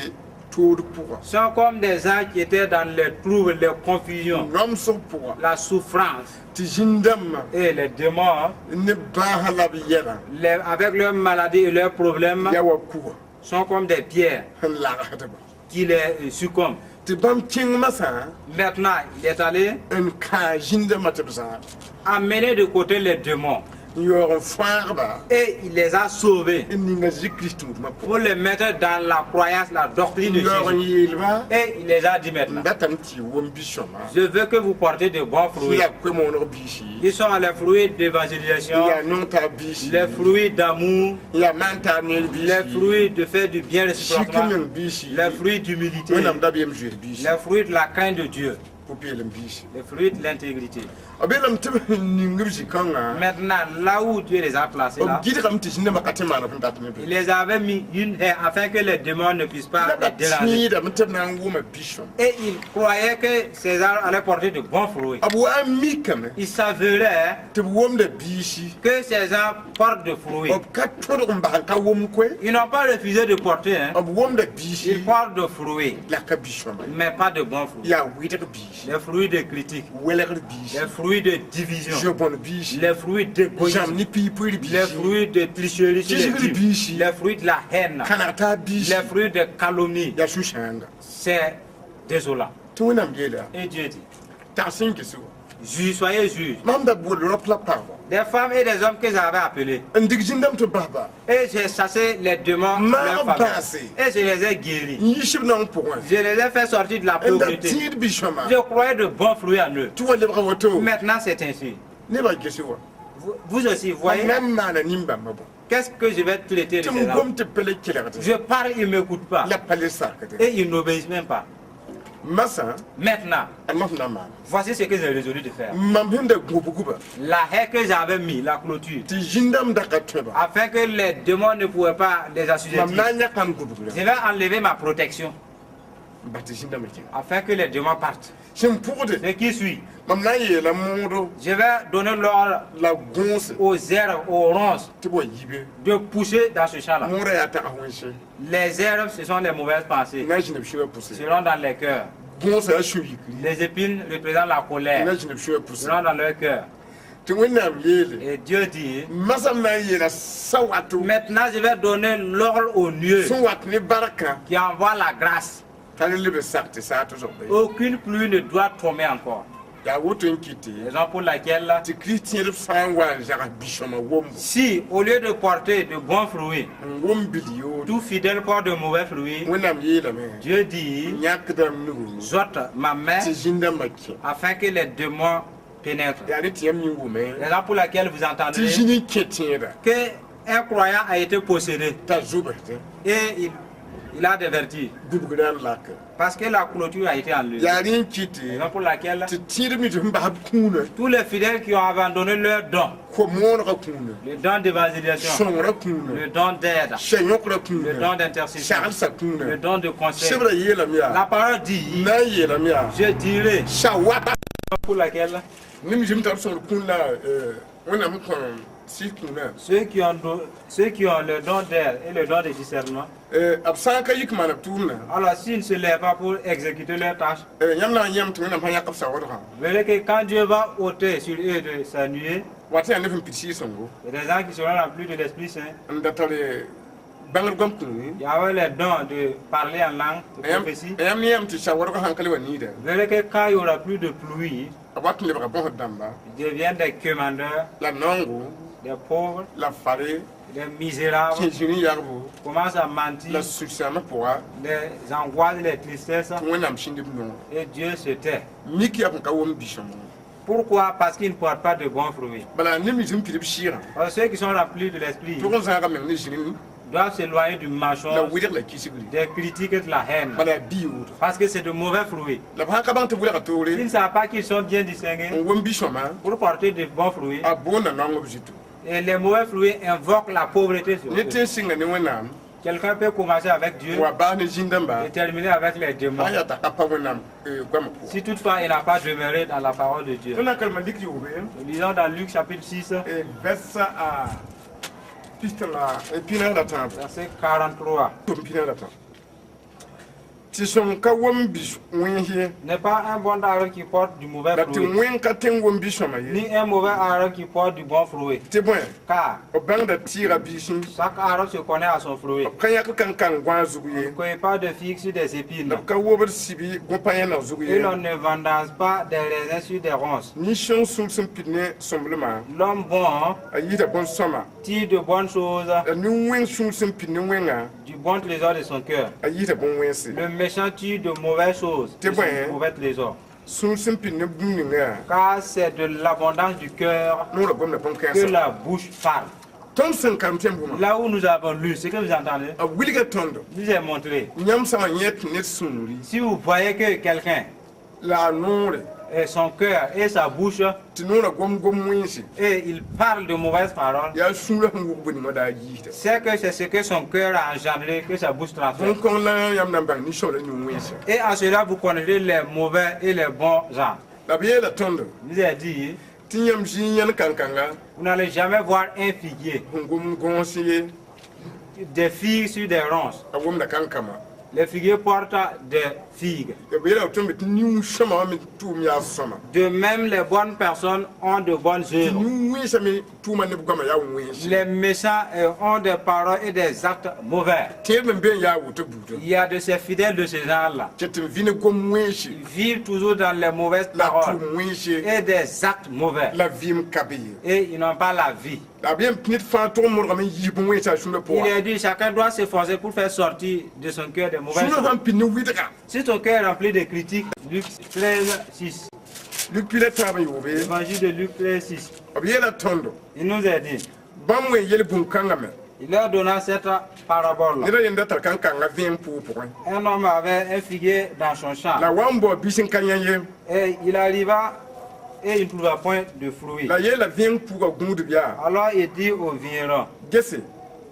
tood pʋga. Sont comme des gens qui étaient dans les troubles, les confusions, Namsg pʋga. La souffrance Tɩ zĩn-dãmbã. Et les démons, Ne bãasã la b yɛlã. Avec leurs maladies et leurs problèmes, Ya wa kuga. Sont comme des pierres Sẽn lagsdba. Qui les succombent. Tɩ bãmb kẽng masã. Maintenant, il est allé N kãa zĩn-dãmbã tɩ b zãab. Amener de côté les démons N yaoog n fãagba. Et il les a sauvés N ninga Zezi Kirist tũudmã pʋgẽ. Pour les mettre dans la croyance, la doctrine de N yaoog n Jésus. yeelba. Et il les a dit maintenant, N datame tɩ y wʋm bi-sõma. Je veux que vous portez de bons fruits. Yaa koe-mooneg biisi. Ils sont les fruits d'évangélisation, Yaa nong-taab biisi. Les fruits d'amour, Yaa maan-taab ner biisi. Les fruits de faire du bien réciproquement, Sik meng biisi. Les fruits d'humilité, Wẽnnaam dabeem zoeer biisi. Les fruits de la crainte de Dieu, Pʋ-peelem biisi. Les fruits de l'intégrité. B yeelame tɩ b sẽn ning b zĩ-kãngã. Maintenant, là où Dieu les a placés, là, B gɩdgame tɩ zĩn-dãmbã ka tɩ maan b sẽn dat ne il les avait mis une haie afin que les démons ne puissent pas La les déranger. tẽedame tɩ b na n wʋma bi-sõma. Et il croyait que ces arbres allaient porter de bons fruits. B wa n mikame. Il s'avérait Tɩ b wʋmda biisi. Que ces arbres portent de fruits. B ka tõdg n bas n ka wʋm koe. Ils n'ont pas refusé de porter, hein. B wʋmda biisi. Ils portent de fruits, La ka bi-sõma. Mais pas de bons fruits. Yaa wɩdg biisi. Les fruits de critique, Welgr biisi. Les fruits de division, Zoe-bõn biisi. Les fruits d'égoïsme, Zãmb ne piig-puir les biisi. Fruits de tricherie sur les Jésus dîmes, biisi. Les fruits de la haine, Kãneg taab biisi. Les fruits de calomnie. Yaa sũ-sãanga. C'est désolant. Tɩ Wẽnnaam yeela Et Dieu dit, tags n ges wa juge, soyez juge. Mam da bool rap la pagba Des femmes et des hommes que j'avais appelés. N dig zĩndame tɩ basba Et j'ai chassé les démons de Ma leur famille. passé. Et je les ai guéris. N yiis b naong pʋgẽ Je les ai fait sortir de la n da pauvreté. tẽed bi-sõama Je croyais de bons fruits en eux. Tɩ wa lebga woto Maintenant, c'est ainsi. Nebã gese wa Vous, vous aussi, voyez, mam na n maana nin-bãmbã bõ qu'est-ce que je vais traiter de tɩ ces m gens. gom tɩ pa le kelgde Je parle, ils ne m'écoutent pas. La pa le sakde Et ils n'obéissent même pas. Masã Maintenant, a maf na n maana voici ce que j'ai résolu de faire. Mam sẽn da gũbguba La haie que j'avais mis, la clôture, tɩ zĩndame da ka tõeba afin que les démons ne pouvaient pas les mam assujettir. Na n yãka n gũbgrã Je vais enlever ma protection n bas tɩ zĩndame kẽnga afin que les démons partent. Sẽn pʋgde Ce qui suit, mam na n yeela moodo je vais donner l'ordre la gõose aux herbes, aux ronces, tɩ b wa yibe de pousser dans ce champ-là. Moodã yaa tag wẽnse Les herbes, ce sont les mauvaises pensées, na n zĩnd b sũyã pʋse seront dans les cœurs. Gõosã yaa sũ-yikri Les épines représentent la colère, na n zĩnd b sũyã pʋse seront dans leur cœur. Tɩ Wẽnnaam yeele Et Dieu dit, masam na n yeela sa wato maintenant je vais donner l'ordre aux nuées sẽn wat ne barkã qui envoie la grâce. T'a le leb n sak tɩ saa tɩ zog ba Aucune pluie ne doit tomber encore. Yaa woto n kɩte Raison pour laquelle, tɩ Kirist tẽedb sã n wa n zags bi-sõama wombo si au lieu de porter de bons fruits, n wom bil yoore tout fidèle porte de mauvais fruits, Wẽnnaam yeelame Dieu dit, yãkda m nugu j'ôte ma main tɩ zĩndãmbã kẽ afin que les démons pénètrent. Yaa ne tɩ yãmb yĩng wʋme Raison pour laquelle vous tɩ entendrez zĩn n kẽ tẽeda que un croyant a été possédé t'a zobsdẽ et il a des vertus gũbgrã n lak parce que la clôture a été enlevée. Yaa rẽ n kɩte Raison pour laquelle tɩ tẽedb nins sẽn bas b kũunã tous les fidèles qui ont abandonné leur don, ko-moonegã kũunã le don d'évangélisation, sõngrã kũunã le don d'aide, sɛ-yõkrã le kũunã don d'intercession, saglsã le kũunã don de conseil. Sebrã yeelame yaa La parole dit, na n yeelame yaa je dirai sa wata pour laquelle nem zĩm tar sõngr kũun la Wẽnnaam kõ sɩs kũunã ceux qui ont le don d'aide et le don de discernement, b sã n ka yik maan b tʋʋmdã alors s'ils ne se lèvent pas pour exécuter leur tâche, yãmb na n yãmb tɩ Wẽnnaam sã yãk b saoodgã vous verrez que quand Dieu va ôter sur eux de sa nuée, wat yaa neb sẽn pid sɩɩg-sõngo il y a des gens qui seront remplis de l'Esprit Saint. N da tare bãngr goam kũuni Il y avait les dons de parler en langue, de prophétie. Yãmb ne yãmb tɩ saoodgã sã n ka le wa niida Vous verrez que quand il n'y aura plus de pluie, b wat n lebga bõsd dãmba ils deviennent des quémandeurs, la naoongo des pauvres, la fare des misérables, kẽ zĩni yagbo commencent à mentir, la sũ-sãamã pʋga les angoisses, les tristesses, tɩ Wẽnnaam sĩnd b nongo et Dieu se tait. Mik yaa sẽn ka wom bi-sõamã Pourquoi? Parce qu'ils ne portent pas de bons fruits. Bala neb nins sẽn pid b sɩɩgã Parce que ceux qui sont remplis de l'Esprit tʋg n zãaga meng ne zĩni doivent s'éloigner du la mensonge, wɩdg la kisgri des critiques et de la haine. Bala yaa bi-yoodo Parce que c'est de mauvais fruits. La b sã n ka bãng tɩ wɩlga toore S'ils ne savent pas qu'ils sont bien distingués n wom bi-sõama pour porter de bons fruits, a boonda naong b zutu et les mauvais fruits invoquent la pauvreté sur ne eux. tɩ n sɩnga ne Wẽnnaam Quelqu'un peut commencer avec Dieu wa baas ne zĩn-dãmba et terminer avec les démons. Sã n yaa t'a ka pa Wẽnnaam goamã pʋgã Si toutefois il n'a pas demeuré dans la parole de Dieu. Tõnd na n karema Lik yoobe Nous lisons dans Luc chapitre 6, vɛrsa a pista la pinaas la tãabo verset 43. Tʋm pinaas la tãab tɩ sõng ka wom bi wẽns ye N'est pas un bon arbre qui porte du mauvais la tɩ fruit, wẽn ka tẽ n wom bi-sõama ye ni un mauvais arbre qui porte du bon fruit. Tɩ bõe Car b bãngda tɩɩga biisẽ chaque arbre se connaît à son fruit. B ka yãk kãn-kãng gõa zug On ye ne cueille pas de figues sur des épines. La b ka wobd sibi gõ-pa yẽneg zug Et ye l'on ne vendange pas des raisins sur des ronces. Nin-sõng sũur sẽn pid ne sõmblmã L'homme bon a yita bõn-sõma tire de bonnes choses la nin-wẽng sũur sẽn pid ne wẽnga du bon trésor de son cœur. A yita bõn-wẽnse Le méchant tire de mauvaises choses C'est de son bon, hein? mauvais trésor. Sũur sẽn pid ne bũmb ninga Car c'est de l'abondance du cœur noorã gomda que bõn-kãensã la bouche parle. Tõnd sẽn karem tẽn bũmã Là où nous avons lu, ce que vous entendez, b wilga tõndo nous ai montré. Yãmb sã n yẽ tɩ ned sũuri Si vous voyez que quelqu'un, la a noore et son cœur et sa bouche, tɩ noorã gom gom wẽnse et il parle de mauvaises paroles, yaa sũurã sẽn wʋg bũ ninga daa yiisda c'est que c'est ce que son cœur a engendré que sa bouche transfère. Bõn-kõng la yãmb na n bãng nin-sõm la nin-wẽnsa Et en cela, vous connaîtrez les mauvais et les bons gens. La b yeela tõndo Nous a dit, tɩ yãmb zĩig yãnd kankanga vous n'allez jamais voir un figuier, sẽn gom gõos ye des figues sur des ronces. A womda kankama Les figuiers portent des figues. B yeela tõnd tɩ nin-sõma wã me tʋʋm yaa sõma. De même, les bonnes personnes ont de bonnes Tɩ œuvres. nin-wẽnsã me tʋʋma ne b goamã yaa wẽnse. Les méchants ont des paroles et des actes mauvais. Tẽeb n be n yaa woto buudã. Il y a de ces fidèles de ce genre-là. Tɩ tɩ n vɩ ne gom wẽnse Ils vivent toujours dans les mauvaises la paroles tʋʋm wẽnse et des actes mauvais. La vɩɩm ka be ye. Et ils n'ont pas la vie. La b yem tɩ ned fãa tʋg n modgame n yiis bõn-wẽnsã a sũurã Il pʋga. est dit, chacun doit s'efforcer pour faire sortir de son cœur des mauvaises Sũurã choses. Sãn pid ne wɩdga. Si ton cœur est rempli de critiques, Luc 13, 6. Luk piila tãab n yoobe. Évangile de Luc 13, 6. B yeela tõndo. Il nous a dit, Bãmb wẽ yel-bũn-kãngã me. Il leur donna cette parabole. Ned a yenda tar kankanga vẽeng pʋʋg pʋgẽ. Un homme avait un figuier dans son champ. La wa n bao biis n ka yã ye. Et il arriva et il ne trouva point de fruits. La yeela vẽeng pʋʋga gũudb yaa. Alors il dit au vigneron, Gese.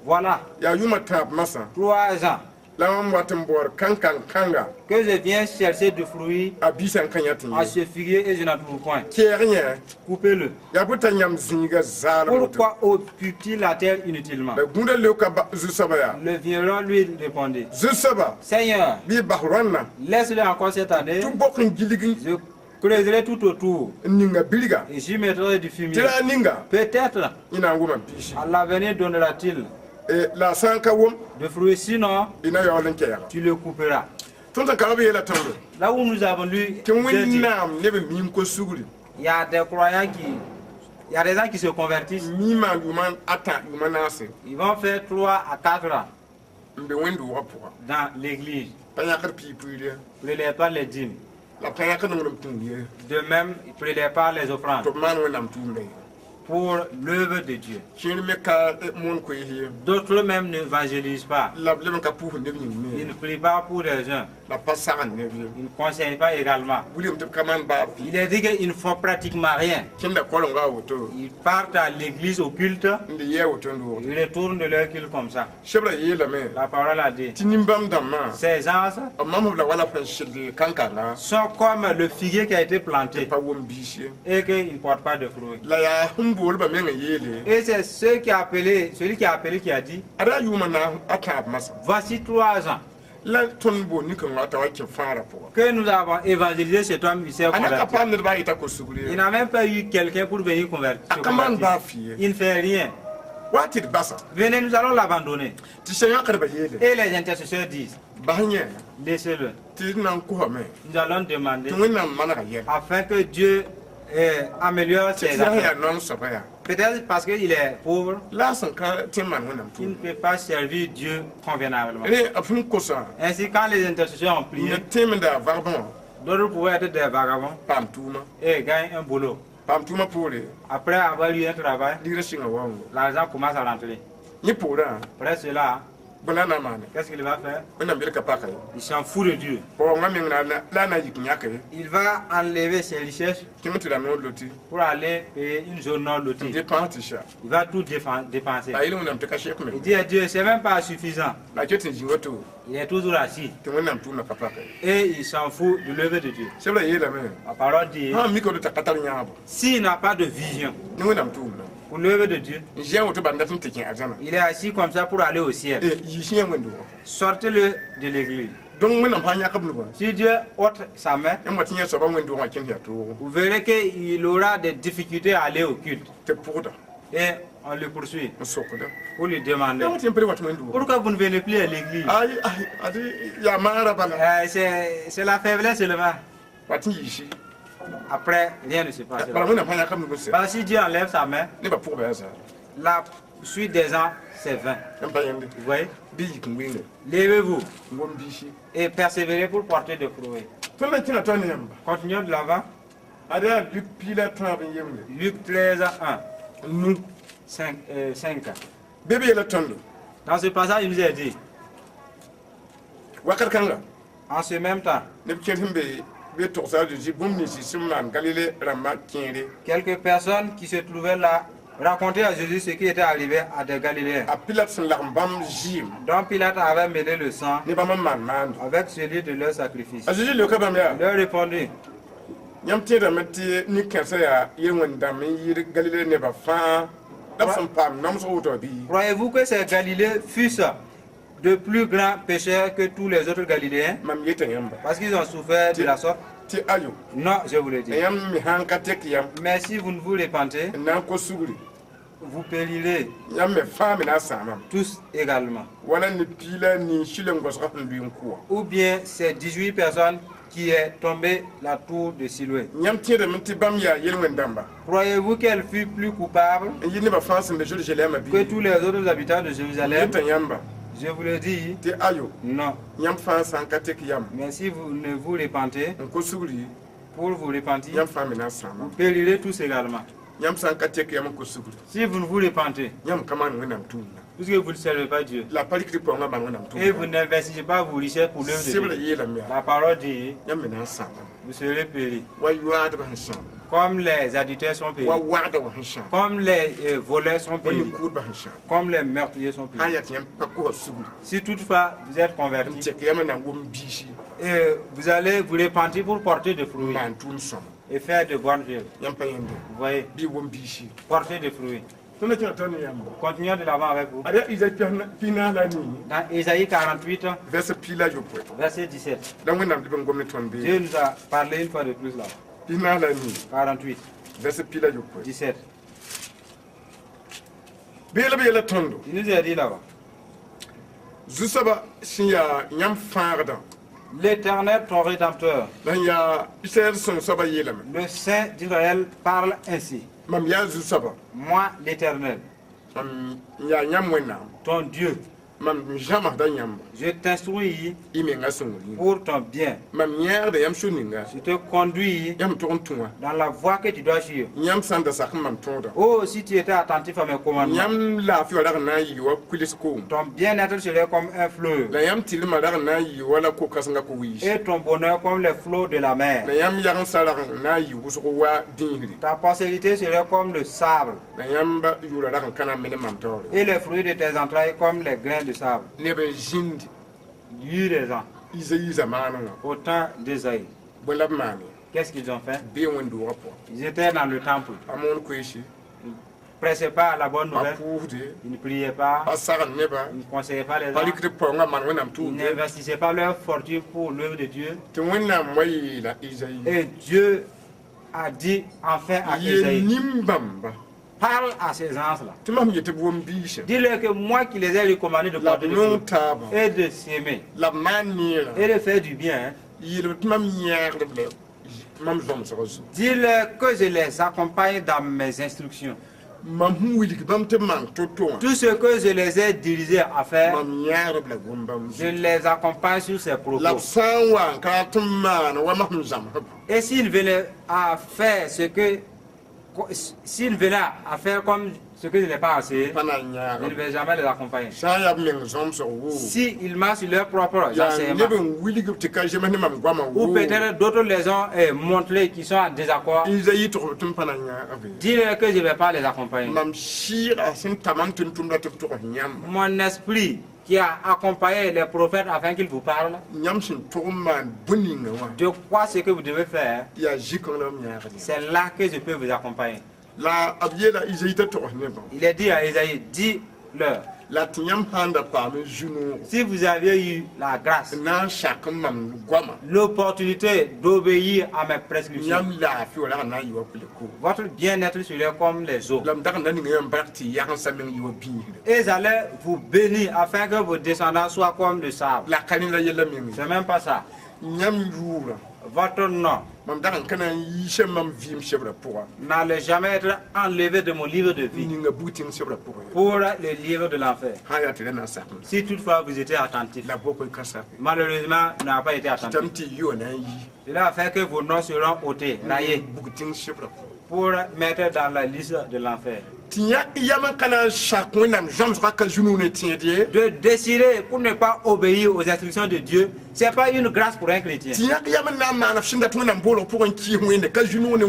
Voilà, Yaa yʋʋmã tãab masã. 3 ans La mam wat n baood kankang-kãnga. Que je viens chercher du fruit A biisã n ka yã tɩ à ye. Ce figuier et je n'en trouve point. Kɛɛg yẽ. Coupez-le. Yaa bʋ t'a yãmb zĩiga zaalem woto. Pourquoi occupe-t-il la terre inutilement? La gũudã leoka zu-soabã yaa. Le vigneron lui répondit, Zu-soaba. Seigneur, Bɩ bas rõanna. Laisse-le encore cette année. Tɩ bok n gilg. Je creuserai tout autour N ninga bilga. Et j'y mettrai du fumier. Tɩ la a ninga. Peut-être Y na n wʋma biisi. À l'avenir donnera-t-il La sã n ka wʋm. De fruits, sinon Y na yaool n kɛɛga. Tu le couperas. Tõnd sẽn ka b yeela tõndo. Là où nous avons lu, Tɩ Dieu dit, Wẽnnaam neb n miim ko-sugri. Il y a des croyants qui, il y a des gens qui se convertissent. Mi maan yʋʋma ata yʋʋma naase. Ils vont faire 3 à 4 ans N be wẽnd-doogã pʋga. Dans l'église. Pa yãkd piig-puiir ye. Prélèvent pas les dîmes. La pa yãkd nonglem tũud ye. De même, ils ne prélèvent pas les offrandes Tɩ b maan Wẽnnaam tʋʋmda ye. Pour l'œuvre de Dieu. Kẽer me ka moon koees ye. D'autres même n'évangélisent pas. La b leb n ka pʋʋsd neb yĩng Ils me. Ne prient pas pour les gens. La pa sagend neb ye. Ils ne conseillent pas également. William tɩ b ka maan baa fɩ. Il est dit qu'ils ne font pratiquement rien. Kẽnda kolenga a woto. Ils partent à l'église au culte, N de yɛɛ woto n doogd. Ils retournent de leur culte comme ça. Sebra yeelame. La parole a dit, Tɩ nin-bãmb dãmbã. Ces gens B mam b la wala sẽn sɩd kankanga. Sont comme le figuier qui a été planté Pa wʋm biis ye. Et qu'il ne porte pas de fruits. La yaa sẽn boolbã meng n yeele. Et c'est celui qui a appelé qui a dit, Ada yʋʋmã na a tãab masã. Voici 3 ans La tõnd bool nin-kãngã t'a wa kẽ fãagrã pʋga. Que nous avons évangélisé cet homme, il s'est A na ka converti. paam ned baa yeta ko-sugr ye. Il n'a même pas eu quelqu'un pour venir convertir. A Se ka maan convertir. baa fɩ ye. Il ne fait rien. Wa tɩ d basa. Venez, nous allons l'abandonner. Tɩ sẽn yãkdbã yeele. Et les intercesseurs disent, Bas yẽ. Laissez-le. Tɩ d na n kosame. Nous allons demander Tɩ Wẽnnaam manega yɛla. Afin que Dieu améliore Tɩ ses tɩ yaa affaires. yaa naong soaba yaa. Peut-être parce qu'il est pauvre, La a sẽn ka tẽ n maan Wẽnnaam il ne tʋʋm. peut pas servir Dieu convenablement. Rẽ b sẽn kosã. Ainsi, quand les intercesseurs ont prié, Ne tẽemda vagbẽ wã. D'autres pouvaient être des vagabonds Paam tʋʋma. Et gagnent un boulot. Paam tʋʋmã poore. Après avoir eu un travail, Ligrã sɩnga waoongo. L'argent commence à rentrer. Yẽ poorã. Après cela, Bõe la a na n maane. Qu'est-ce qu'il va faire? Wẽnnaam yel ka paka ye. Il s'en fout de Dieu. Paoongã meng na la a na n yik yãke. Il va enlever ses richesses Kẽng tɩ ra noor loti. Pour aller payer une zone non lotie. Dépense tɩ sha. Il va tout dépenser. La yel Wẽnnaam tɩ ka sek Il me. dit à Dieu, c'est même pas suffisant. La ket n zĩng woto. Il est toujours assis. Tɩ Wẽnnaam tʋʋmdã ka paka ye. Et il s'en fout de l'œuvre de Dieu. Sebra yeelame. La parole dit, Sã n mika t'a ka tar yãabo. S'il n'a pas de vision Ne Wẽnnaam tʋʋmdã. Pour l'œuvre de Dieu, N zĩa woto bal dat n tɩ kẽ arzãna. Il est assis comme ça pour aller au ciel. Yiis yẽ wẽnd-doogã. Sortez-le de l'église. Donc Wẽnnaam sã n yãk b nugã. Si Dieu ôte sa main, Yãmb wa tɩ yẽ soabã wẽnd-doogã kẽnd yaa toogo. Vous verrez qu'il aura des difficultés à aller au culte. Tɩ pʋgda. Et on le poursuit N sokda. Pour lui demander. Yãmb tɩ yẽ pa wat wẽnd-doogã. Pourquoi vous ne venez plus à l'église? Ay ay ad yaa maara bala. C'est la faiblesse seulement. Wa tɩ yiisi. Après, rien ne se passe. Bala Wẽnnaam sã n yãk b nug n sɛ. Parce que si Dieu enlève sa main, Nebã pʋgba yaa zaara. La suite des ans, c'est vain. Yãmb pa yẽnde. Vous voyez? Bɩ yik n wɩnge. Levez-vous N wom biisi. Et persévérez pour porter des fruits. Tõnd na kẽna tõnd yãmba. Continuons de l'avant. Ad yaa Luk piig la tãab n yembre. Luc 13, 1, Nu. 5. 5. Be b yeela tõndo. Dans ce passage, il nous a dit, Wakat kãnga. En ce même temps, Neb kẽer sẽn be be togsa a Zeezi bũmb nins sẽn maan Galile rãmbã kẽere. Quelques personnes qui se trouvaient là racontaient à Jésus ce qui était arrivé à des Galiléens, A Pilat sẽn lagem bãmb zɩɩm. Dont Pilate avait mêlé le sang Ne bãmb n maan maando. Avec celui de leur sacrifice. A Zeezi leoka bãmb yaa. Il leur répondit, Yãmb tẽedame tɩ nin-kãensã yaa yel-wẽn-dãmb n yɩɩd Galile nebã fãa la b sẽn paam namsg woto bɩ. Croyez-vous que ces Galiléens fussent de plus grands pécheurs que tous les autres Galiléens Mam yeta yãmba parce qu'ils ont souffert de la sorte? Tɩ ayo. Non, je vous le dis. Yãmb me sãn ka tek yam Mais si vous ne vous repentez, n na n kos sugri vous périrez yãmb me fãa me na n sãamame tous également. Wala ne piila nin shil n gosga sẽn lʋɩ n kʋ wã. Ou bien ces 18 personnes qui est tombée la tour de Siloé. Yãmb tẽedame tɩ bãmb yaa yel-wẽn-dãmba Croyez-vous qu'elle fut plus coupable n yɩ nebã fãa sẽn be Zerusalɛmã que bɩ? tous les autres habitants de Jérusalem? Yeta yãmba Je vous le dis, tɩ ayo. Non. Yãmb fãa sã n ka tek yam Mais si vous ne vous repentez, n kos sugri pour vous repentir, yãmb fãa me na n sãama. Vous périrez tous également. Yãmb sã n ka tek yam n kos sugri Si vous ne vous repentez, yãmb ka maan Wẽnnaam tʋʋmda puisque vous ne servez pas Dieu, la pa rɩkd paoongã maan Wẽnnaam et vous tʋʋmda. N'investissez pas vos richesses pour l'œuvre de Sebrã Dieu, yeelame yaa la parole dit, yãmb me na n sãamame vous serez péris. Wa yoaadbã sẽn sãam Comme les adultères sont péris, wa wagda wã sẽn sãam comme les voleurs sont wa péris, nin-kʋʋdbã sẽn sãam comme les meurtriers sont sã n péris. yaa tɩ yãmb pa kosa sugri Si toutefois vous êtes n convertis, tek yam n na n wʋm biisi et vous allez vous repentir pour porter des fruits n maan tʋʋm sõma et faire de bonnes œuvres. Yãmb pa yẽnde Vous voyez, bɩ wʋm biisi. Porter des fruits. Tõnd kẽna tõnd yãmba. Continuons de l'avant avec vous. Ad yaa Izayi pis naas la nii Dans Ésaïe 48, verset 17 verset 17, la Wẽnnaam dɩ b n gom ne tõnd Dieu bee nous a parlé une fois de plus là. 44 48, verset 17 17. Bee la b yeela tõndo Il nous a dit là-bas, zu-soabã sẽn yaa yãmb fãagdã l'Éternel, ton Rédempteur, la sẽn yaa Israɛl sõng soabã yeelame le Saint d'Israël parle ainsi. Mam yaa zu-soabã Moi, l'Éternel, mam n yaa yãmb Wẽnnaam ton Dieu, mam n zãmsda yãmba je t'instruis y menga sõngr yĩnga pour ton bien. Mam yẽegda yãmb sũ-ninga Je te conduis yãmb tʋg n tũ wã dans la voie que tu dois suivre. Yãmb sã n da sak n mam tõoda Oh, si tu étais attentif à mes commandements, yãmb laafɩ wã rag n na n yɩ wa kuils koom ton bien-être serait comme un fleuve la yãmb tɩrlmã rag n na n yɩ wala ko-kãsengã ko-wiis et ton bonheur comme les flots de la mer. La yãmb yagensã rag n na n yɩ wʋsg wa dĩisri Ta postérité serait comme le sable la yãmb yʋʋra rag n ka na n me ne mam taoore et les fruits de tes entrailles comme les grains de sable. Neb n zĩnd Il y eut des gens Izayi zamaanẽ wã au temps d'Ésaïe. Bõe la b maane? Qu'est-ce qu'ils ont fait? Bee wẽnd-doogã pʋgã Ils étaient dans le temple. Pa moon koeese Ils ne prêchaient pas la bonne pa nouvelle. pʋʋsde Ils ne priaient pas. pa sagn nebã Ils ne conseillaient pas les pa gens. rɩkd paoongã maan Wẽnnaam Ils tʋʋmde n'investissaient pas leur fortune pour l'œuvre de Dieu. Tɩ Wẽnnaam wa yeela Izayi Et Dieu a dit enfin à yeel Ésaïe, nin-bãmba parle à ces gens-là. Tɩ mam yetɩ b wʋm biisã Dis-leur que moi qui les ai recommandés de la porter b des nong fruits taabã et de s'aimer la b maan neerã et de faire du bien, hein. yeelb tɩ mam yẽegdb la mam zõmsgã zugu Dis-leur que je les accompagne dans mes instructions. Mam sẽn wilg bãmb tɩ b maan to-to wã Tout ce que je les ai dirigés à faire, mam yẽegdb la gom bãmb je les accompagne sur ces la b propos. Sã n wa n ka rat n maan wa mam sẽn zãmsb Et s'ils venaient à faire comme ce que je n'ai pas enseigné, pa na n je ne yãagb vais jamais les accompagner. Sã n yaa b meng zõmsg woo S'ils marchent sur leur propre yaa enseignement, neb n wilgb tɩ ka zems ne mam goamã ou woo peut-être d'autres les ont montré qui sont en désaccord, Izayi tʋgb tɩ m pa na n yãagb dis-leur que je ne vais pas les accompagner. Mam sɩɩga sẽn ta mam tɩ n tʋmda tɩ b tʋgs yãmba Mon esprit qui a accompagné les prophètes afin qu'ils vous parlent, yãmb sẽn tʋg n maan bõe-ninga wã de quoi ce que vous devez faire, yaa zĩ-kãng la m yãagd yã c'est là que je peux vous accompagner. La b yeela Izayi t'a togs nebã Il est dit à Ésaïe, dis-leur, la tɩ yãmb sãn da paam zu-noog si vous aviez eu la grâce, n na n sak n mam goamã l'opportunité d'obéir à mes prescriptions, yãmb laafɩ wa rag n na n yɩ wa kule-koom votre bien-être serait comme les eaux. La m dag n da ninga yãmb bark tɩ yagensã meng yɩ wa bĩisre Et j'allais vous bénir afin que vos descendants soient comme le sable. La ka rẽ la yɛla meng C'est même pas ça. Yãmb yʋʋrã Votre nom mam dag n ka na n yiisa mam vɩɩm sebrã pʋga n'allait jamais être enlevé de mon livre de vie ninga bug-tẽng sebrã pʋgẽ pour le livre de l'enfer. Sã n yaa tɩ ra na n sakem Si toutefois vous étiez attentif. La bɔk ka sake Malheureusement, vous n'avez pas été attentif. tãmb tɩ y wã na n yi Cela a fait que vos noms seront ôtés, rayés, bug-tẽng sebrã pʋgẽ pour mettre dans la liste de l'enfer. Tɩ yãk yam n ka na n sak Wẽnnaam zãmsgã ka zu-noog ne tẽed ye De décider pour ne pas obéir aux instructions de Dieu, ce n'est pas une grâce pour un chrétien. Tɩ yãk yam n na n maan f sẽn dat Wẽnnaam boolg pʋgẽ n kɩɩs Wẽnde ka zu-noog ne